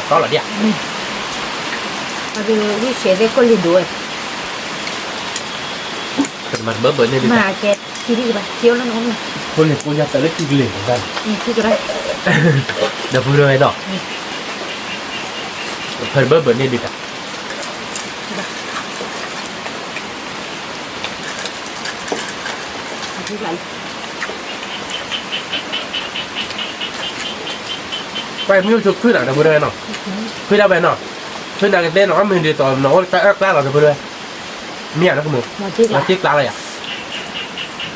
လီၤ, ဒီးဖု, ပယိယိတီတီလီၤနီၤ, တၢ်ပကဲပှၤကညီဘၣ်ယိယိတီတီလီၤမး, ဆ့ကၤလီၢ်ခံတမ့ၢ်ညါဒံးတီတီလီၤဒံးဧါ, ဝံၣ်ဆံးသ့ၣ်ကိၣ်လံၤဒိၣ်ဝဲ ပတမၤတဘၢဘၢန့ၣ်ဒံးဘၣ်, ကဲ, ထံဒံးဘၣ်, ထံအိၣ်လၢနအိၣ်န့ၣ်, ဖိလံၤကိၣ်ညါတၢ်လၢထံကလံၤဒံးဘၣ်, ထံကရၢ, ဒီးဖုရဲဝဲဒီး, ဖဲတဘၢဘၢန့ၣ်ဒံးဘၣ်, ပှၤမ့ၢ်အိၣ်ဆိခုၣ်နၤဒီးဖုရဲဝဲနီၤ, ခုၣ်ဒၣ်ဝဲနီၤ, ခုၣ်နၤကသ့နီၤ အီၣ်မ့ၢ်ဒ်သိးနီၤ အိၣ်တၢ်အၢၣ်ကျါလီၤဒီးဖုရဲဝဲ, မ့ၢ်ဧါနီၤကမိၢ်, လီၤတံၢ်ကျါလီၤယၤ ဝံ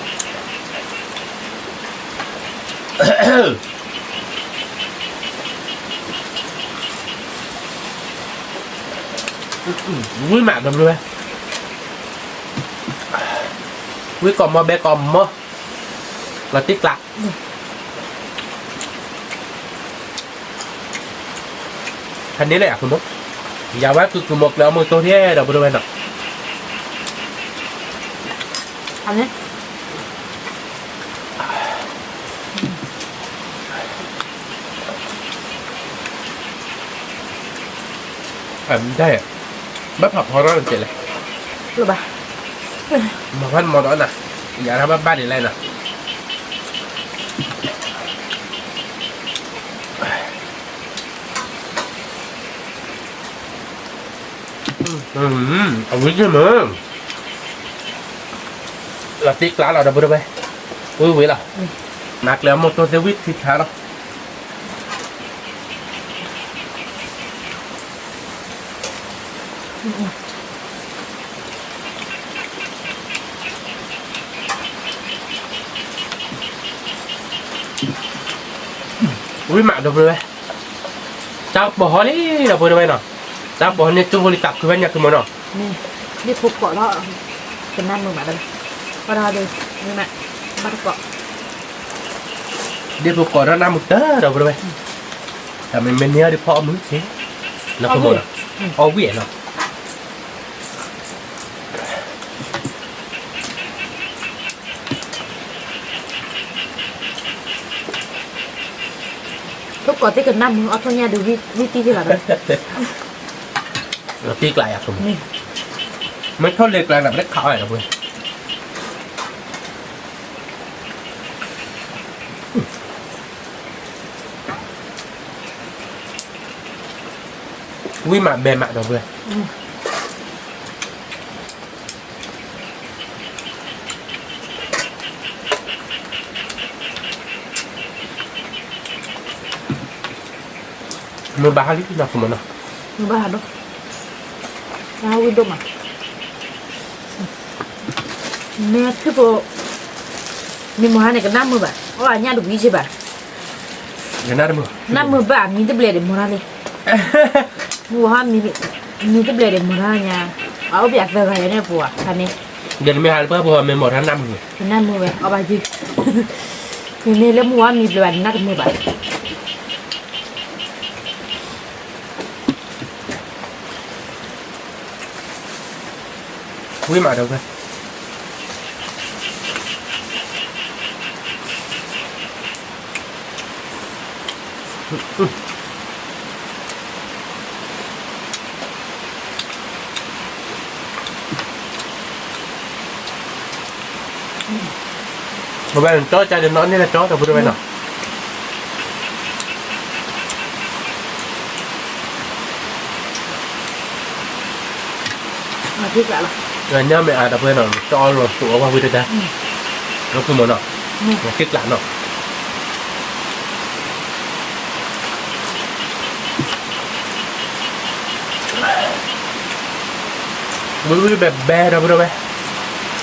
ၣ်မးဒီးဖုရဲဝဲ, ဝံၣ်ကိးမီၤဘဲကိးမီၤ, လီၤတံၢ်ကျါ ဖဲန့ၣ်လၢယၤကမိၢ်, ယၤဝဲကုၢ်ကုၢ်မိၢ်ကျၢၤအီၣ်မုၢ်ကတိၢ်ထဲဒီးဖုရဲဝဲနီၤ, အမ့ၢ်ဒၣ်, ဘၣ်ဖးဖီထီၣ်နတဲလဲၣ်, မၤဖးမီၤဒီးနၤ, ယၤတၢ်ဘၣ်ဘၣ်ဒ်လဲၣ်နၤ အဝံၣ်က့ၤမ့ၢ်, လီၤတံၢ်ကျါလီၤဒီးဖုရဲဝဲ, ဝံၣ်ဝံၣ်လီၤ, နကျဲအမိၢ်တိၢ်သ့ဝံၣ်ထံဆါလီၤ, ဝံၣ်မးဒီးဖုရဲဝဲ, တၢ်ပိာ်ဟီလံဒီးဖုရဲဝဲနီၤ, တၢ်ပိာ်ဟီန့ၣ်ကၠိဖိလံတၢ်ခုဝဲညါကမိၢ်နီၤ, ဒ့ၣ်ဖိကိးထီၣ်, ကနၣ်မုာ်ဘၣ်ဒီး, ဘၣ်တကိး, ဒ့ၣ်ဖိကိးထီၣ်နၢ်မုာ်တၢ်ဒီးဖုရဲဝဲ, တၢ်မ့ၢ်မ့ၢ်န့ၢ်အီၤဒ်ဖီအီၣ်မုၢ်ဆ့, နကမိၢ်နီၤ, အီၣ်ဝံၣ်နီၤ ထိၣ်ကိးသ့ၣ်ကနၣ်မုာ်အီၣ်ထိၣ်ညၣ်ဒီးဝံၣ်တံၢ်သ့လီၤဒီး, တံၢ်ကျါယၤဆိ, မ့ၢ်ထိၣ်လ့ကျါနၤ ပတခးအီၣ်ယၤဒီးဖု ဝံၣ်မးဘဲမးဒီးဖု မ့ၢ်ဘၣ်ဟးလံနီၤ ကမၤနီၤ, မ့ၢ်ဘၣ်ဟးဒီး, ဝံၣ်ဒိၣ်မး, မ့ၢ်ထံၣ်ဖိ, မ့ၢ်မိၢ်ဟါန့ၣ် ကနၣ်မုာ်ဘၣ်, အီၣ်အညၣ်တဝံၤစ့ၢ်ဘၣ်, နၢ်မုာ်ဘၣ် မံတဘျဲၣ်ဒံးမိၢ်ဟါန့ၣ်, မိၢ်ဟါ, မံတဘျဲၣ်ဒံးမိၢ်ဟါညါ, အအိၣ်ပၠးသၢဂၤယၤန့ၣ်ပှၤခါန့ၣ်, ဒီးနမ့ၢ်ဟါလၢပှၤဖိမ့ၢ်မိၢ်ထါနၢ်မုာ်, နၢ်မုာ်ဝဲ အီၣ်ဘၣ်ယုၢ်, မ့မ့ၢ်လၢမိၢ်ဟါမံဘျဲၣ်ဘၣ်န့ၣ် နၢ်တမုာ်ဘၣ် ဝံၣ်မးဒီးဝဲ, ဝဲကၠီကၢ်ဒီးနီၢ်န့ၣ်လၢကၠီဒီးဖုတဝဲနီၤ. ညၣ်မ့ၢ်အါဒီးဖုနီၤ ကၠီလီၤစိၤအဝဲဝံၤတဒါ, လီၤဖုမးနီၤ, က့ကျးနီၤ. ဝံၤဝံၤဘဲဘဲဒီးဖုတဝဲ. ဝံၤဝံၤဘဲဘဲဒီးဖုတ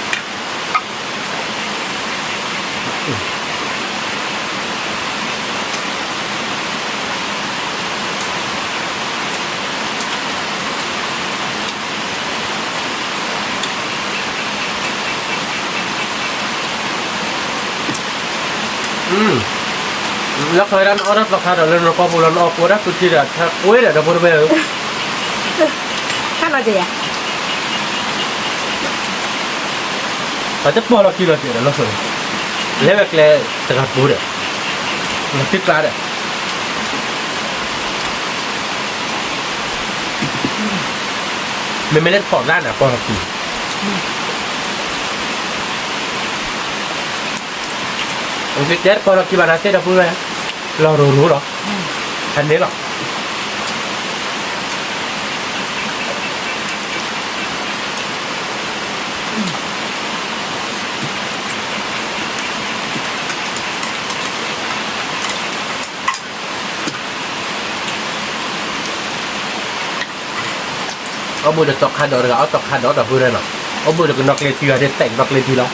ဝဲနီၤ. လၢခီဒၣ်နအီၣ်တၢ်သီခါဒီး လၢနကီၢ်ပူၤလီၤ နအီၣ်ကိးတၢ်သူထံဒီး ထါကွ့ဒီး ဒီပုၢ်ဝဲၢ်ဧၢ, ခါနီၤကယၤ, ပတပီၢ်လီၤခံလီၤကဲဒီးလီၤဆိ, လဲၤဝဲကျဲတဂၤပူၤဒီး, လီၤတံၢ်ကျါဒီး, မ့မ့ၢ်လၢတပီၢ်သၣ်န့ၣ် ပီၢ်လီၤခံ ကတဲတပီၢ်လီၤခံဘၣ်နၤသ့ၣ်ဒီပုၢ်ဝဲၢ်, လီၤရိၤရိၤလီၤ, ဖဲန့ၣ်လီၤ. အိၣ်ဘှံးဒီးသီခါဒီးတဂၤ အီၣ်သီခါဒီးဒီပုၢ်ဝဲၢ်နီၤ, အိၣ်ဘှံးဒီးကနီၣ်ကျဲထံဂၤဒ်တဲာ်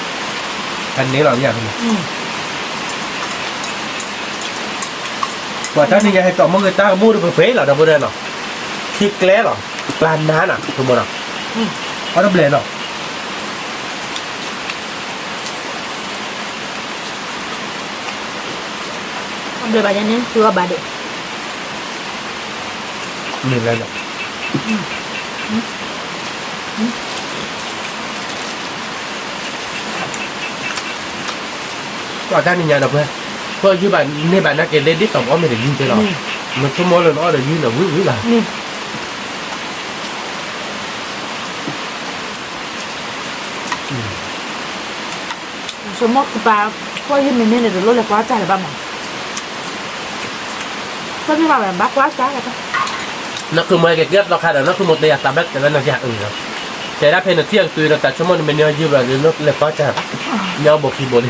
ကနီၣ်ကျဲထံလီၤ, ဖဲန့ၣ်လီၤန့ၣ် ပှၤတၢ်နံၤညါဟဲကီးမုၢ်ဂ့ၤတၢ်ကမူၣ်ဒီးပှဲၤပှဲၤလီၤ ဒီပုၢ်ဝဲၢ်နီၤ, ထံကျဲလီၤ, ကျါနါနီၤ ဆိကမိၣ်နီၤ, အီၣ်တဘျဲၣ်နီၤ, အီၣ်တဘျဲၣ်ဘၣ်ညါန့ၣ် သုအီၣ်ဘၣ်ဒံး, မ့ၢ်လဲၣ်လီၤ. ပှၤတၢ်နံၤညါဒီးပှၤ, ပှၤယုၢ်ဘၣ်န့ၢ်ဘၣ်နာ်က့ၤလၢဒ်သိးပအီၣ်မ့ၢ်တယုၢ်သ့လီၤ, မ့ၢ်ဆိကမိၣ်လၢနအီၣ်ဒီးယုၢ်န့ၣ်ဝံၤဝံၤလီၤ. ဆိကမိၣ်ပၢ်, ပှၤယုၢ်မ့ၢ်န့ၢ်န့ၣ် တလိၣ်လဲၤကွၢ်စၢ်လၢၤဘၣ်မး, ပှၤမ့ၢ်ဘၣ်ဝဲဘၣ်ကွၢ်စၢ်လၢၤဘၣ်, နီၢ်ဃုမိၢ်က့ၤကဲသီခါဒီး နီၢ်ဃုမိၢ်တဲယၤသးဘၣ်တဲဝဲနၤယၤအၢ, တဲဒၣ်ဖဲနထံၣ်အကတုၤဒီး တၢ်ဆိကမိၣ်နမ့ၢ်န့ၢ်အီၣ်ယုၢ်ဘၣ်ဒီး လဲၤကွၢ်စၢ်, ညါဘိးခံဘိးလံ,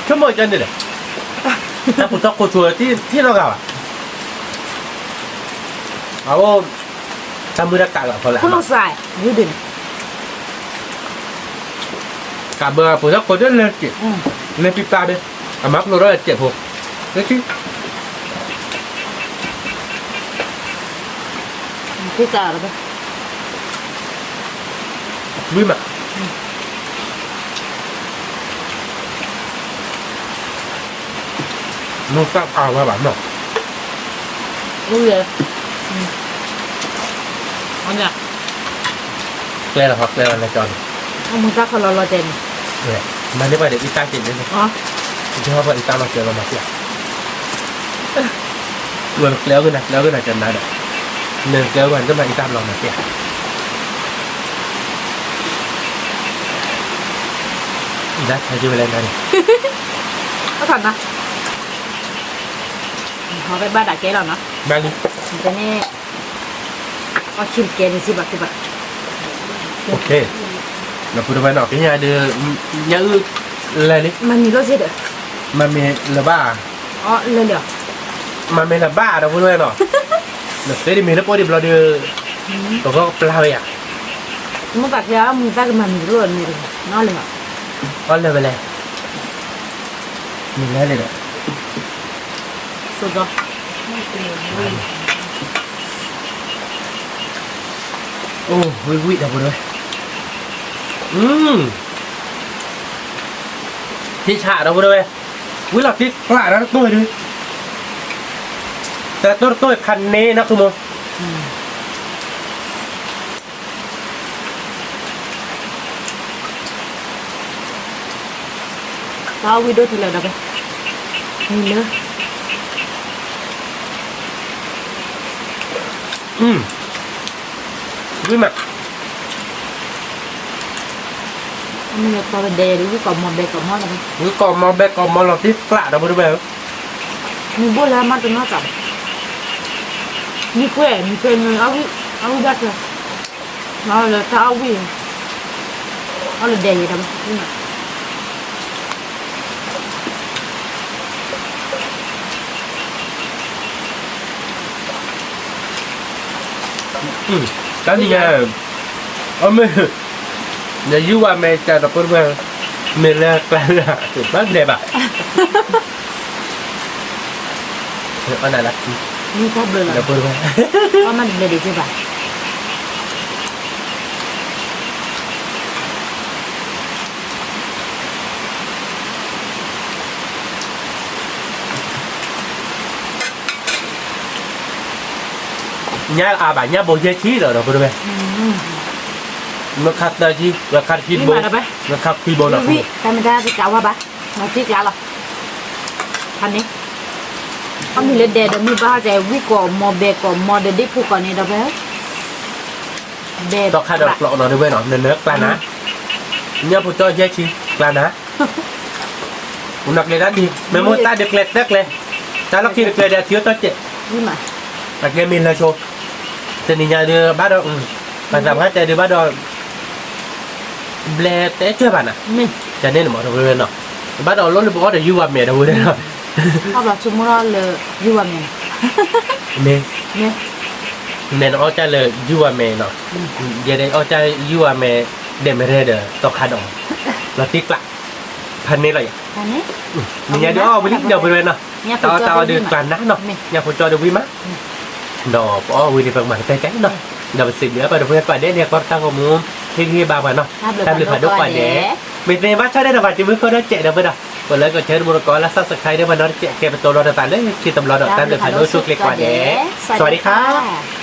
ဆိကမိၣ်ကန့ၣ်လဲၣ်, တၢ်ပူၤထီၣ်ခိၣ်ထူထံထီၣ်ဂၤဘၣ်, အအိၣ်, တၢ်မုၢ်တၢ်ကးလီၤဖီလာ်, ကးဘၢပူၤထီၣ်ခိၣ်ထူလဲၤက့ၤ, လဲၤပံပာ်ဘၣ်, အမါပျိထီၣ်လဲၤက့ၤဖိ, လဲၤက့ၤ ဝံၤမး, မုၢ်သၣ်ဖးဝဲဘၣ်နီၤ, ကျဲလီၤဟီကျဲလီၤလဲၤကၠီန့ၣ်, မုၢ်သၣ်ခီလီၤလီၤတဲာ်န့ၣ်, မၤန့ၢ်ပှၤဒီးအံသၣ်က့ၤန့ၣ်, ကဟီပှၤအံသၣ်လီၤတဲာ်လီၤမၤသ့, ဝဲကျဲအီၣ်ဂ့ၤနၤကျဲအီၣ်ဂ့ၤနၤကနၤဒီး, နကျဲအီၣ်ပှၤန့ၣ်တမၤအံသၣ်ဘျီမၤသ့, အံသၣ်ဆါက့ၤဝဲလဲၣ်နၤန့ၣ်, ဟီဘၣ်ဒၣ်ကဲလီၤနီၤ, ဘၣ်လံ, န့ၣ်, အီၣ်ဆံးတကဲန့ၣ်စံးဘၣ်ကူဘၣ်, ဒီပုၢ်ဝဲၢ်နီၤ ကညါဒီး, ညၣ်အုၣ်, လဲၤလံ, မၤမံၤလိၣ်စ့ဒီး, မၤမ့ၢ်လၢၤဘၣ်, အီလၢာ်လံ, မၤမ့ၢ်လၢၤဘၣ်ဒီပုၢ်ဝဲၢ်နီၤ, နသ့ဒ်မ့ၢ်လၢပီၣ်ဒံးဘျီဒီး, ပကပျၢ်ဝဲယၤ, မ့ၢ်ပာ်ဖဲအီၣ်မုၢ်သၣ်ကမၤမံၤလိၣ်န့ၣ်, အီလၢာ်လံ, အီလၢာ်ဝဲလဲၣ်, မ့ၢ်လဲၤလံဒီး အိၣ်ဝံၣ်ဝံၣ်ဒီပုၢ်ဝဲၢ်, ဟံၣ်ဆးဒီပုၢ်ဝဲၢ်, ဝံၣ်လီၤတံၢ်ကျးဒီးတတိၢ်ဒု, တတိၢ်တတိၢ်ဖးန့ၢ်နီၢ်ခိမိၢ် တၢ်အီၣ်ဝံၣ်ဒိၣ်တုၤလၢၤဒီး, မံၤလၢ, ဝံၣ်မး, မ့ၢ်ကီးဒဲးဒီး ဝံၣ်ကီးမီၤဘဲကီးမီၤလီၤ, ဝံၣ်ကီးမီၤဘဲကီးမီၤလီၤတံၢ်ကျးဒီပုၢ်ဝဲၢ်, မ့ၢ်ဘိၣ်လၢမးတနီၢ်သး, မံၤကွဲး မံၤကွဲးန့ၣ် အီၣ်ဝံၣ်ဘၣ်ထွဲ လၢတၢ်အီၣ်ဝံၣ်, အီၣ်လၢဒဲးယဲဒီး, တၢ်နံၤညါ, အမ့ၢ်, ယယူၢ်ဝဲမ့ၢ်တၢ်ဒီပုၢ်ဝဲၢ်, မ့ၢ်လၢကျါလၢ, ဘၣ်ဘျဲးဘၣ် အီၣ်နၤလၢခံ, ဒီပုၢ်ဝဲၢ်, အီၣ်မးတဘျဲးဒံးက့ဘၣ်. ညၣ်အါဘၣ် ညၣ်ဘိယဲၢ်ဆံဒီး ဒီပုၢ်ဝဲၢ်, မ့ၢ်ခါသၢဆံ မ့ၢ်ခါတဆံဘိ, မ့ၢ်ခါခွံဘိနီၤ, တၢ်မ့ၢ်တၢ်တကးဝါဘၣ်, မၤတံၢ်ကျါလီၤ, ဖဲန့ၣ်, အမ့ၢ်လၢဒဲးဒီးမုၢ်ဘၣ်ဟီၣ်ကဲ ဝံၣ်ကိးမီၤဘဲကိးမီၤဒီးဒ့ၣ်ဖိကိးန့ၣ်ဒီးဖဲ သီခါဒီးကျိးနီၤ ဒီပုၢ်ဝဲၢ်နီၤ နနၢကျါနါ, ညၣ်ဖိကၠီယဲၢ်ဆံ ကျါနါ, နီၢ်ကျဲတၢ်ဒံး မ့ၢ်မိၢ်တၢ်ဒုးကျဲသၢကျဲ, တၢ်လီၢ်ခံတကျဲဒီးအထံအတီၢ်စဲး, အကျဲမ့ၢ်လၢဆိ, တနံၤညါဒုးဘၣ်ဒီး, ပသးပှၢ်တဲဒုးဘၣ်ဒီး, ဘျဲတဲကၢၢ်ဘၣ်နၤ, တၢ်န့ၣ်န့ၣ်မ့ၢ် ဒီပုၢ်ဝဲၢ်နီၤ, ဘၣ်ဒီးအီၣ်လိၣ်လၢပအီၣ်ဒီးယုၢ်ဝါမဲာ် ဒီပုၢ်ဝဲၢ်နီၤ, အီၣ်ဘျီဆိကမိၣ်ထီၣ်လၢယုၢ်ဝါမဲာ်, မ့ၢ်, မ့ၢ်နအီၣ်တၢ်လၢယုၢ်ဝါမဲာ်နီၤ, ယဲဒၣ်အီၣ်တၢ်ယုၢ်ဝါမဲာ် ဒဲးမ့ၢ်ရဲဒီးသီခါဒီး, လီၤတံၢ်ကျါ, ဖဲန့ၣ်လီၤယၤ, နံၤညါဒုးအီၣ်ဝံၤလံ ဒီပုၢ်ဝဲၢ်နီၤ, တၢ်အီၣ်တၢ်အီဒုးကျါနါနီၤ, ညၣ်ဖိကၠီဒုးဝံၤမး ဒီးပအီၣ်ဝံၤန့ၣ် ပကမၤကတၢၢ်ကဲနီၤ, ဒီးပစံးဘျုးဘၣ်ဒီပုၢ်ဝဲၢ်ကိးဂၤဒဲးလၢကွၢ်ပတၢ်ဂီၤမူ, ဟ့ၣ်ဂံၢ်ဟ့ၣ်ဘါပှၤနီၤ, တၢ်ဘျုးဖးဒိၣ်ကိးဂၤဒဲး, မ့ၢ်သ့ဘၣ်ဆၣ်ဒဲးဒီး ပှၤစုမုၢ်ခိၣ်ဒီးစဲး ဒီပုၢ်ဝဲၢ်ဒီး, ပလၢကီၢ်ဆၢတမူတကိးလၢ subscribe ဒီးပှၤနီတစဲး ကဲပတိၤလီၤတသးလၢခံတဘျီဒီး တၢ်ဘျုးဖးဒိၣ်ဆိၣ်ဂ့ၤကိးဂၤဒဲး, စဝၤဒံခါ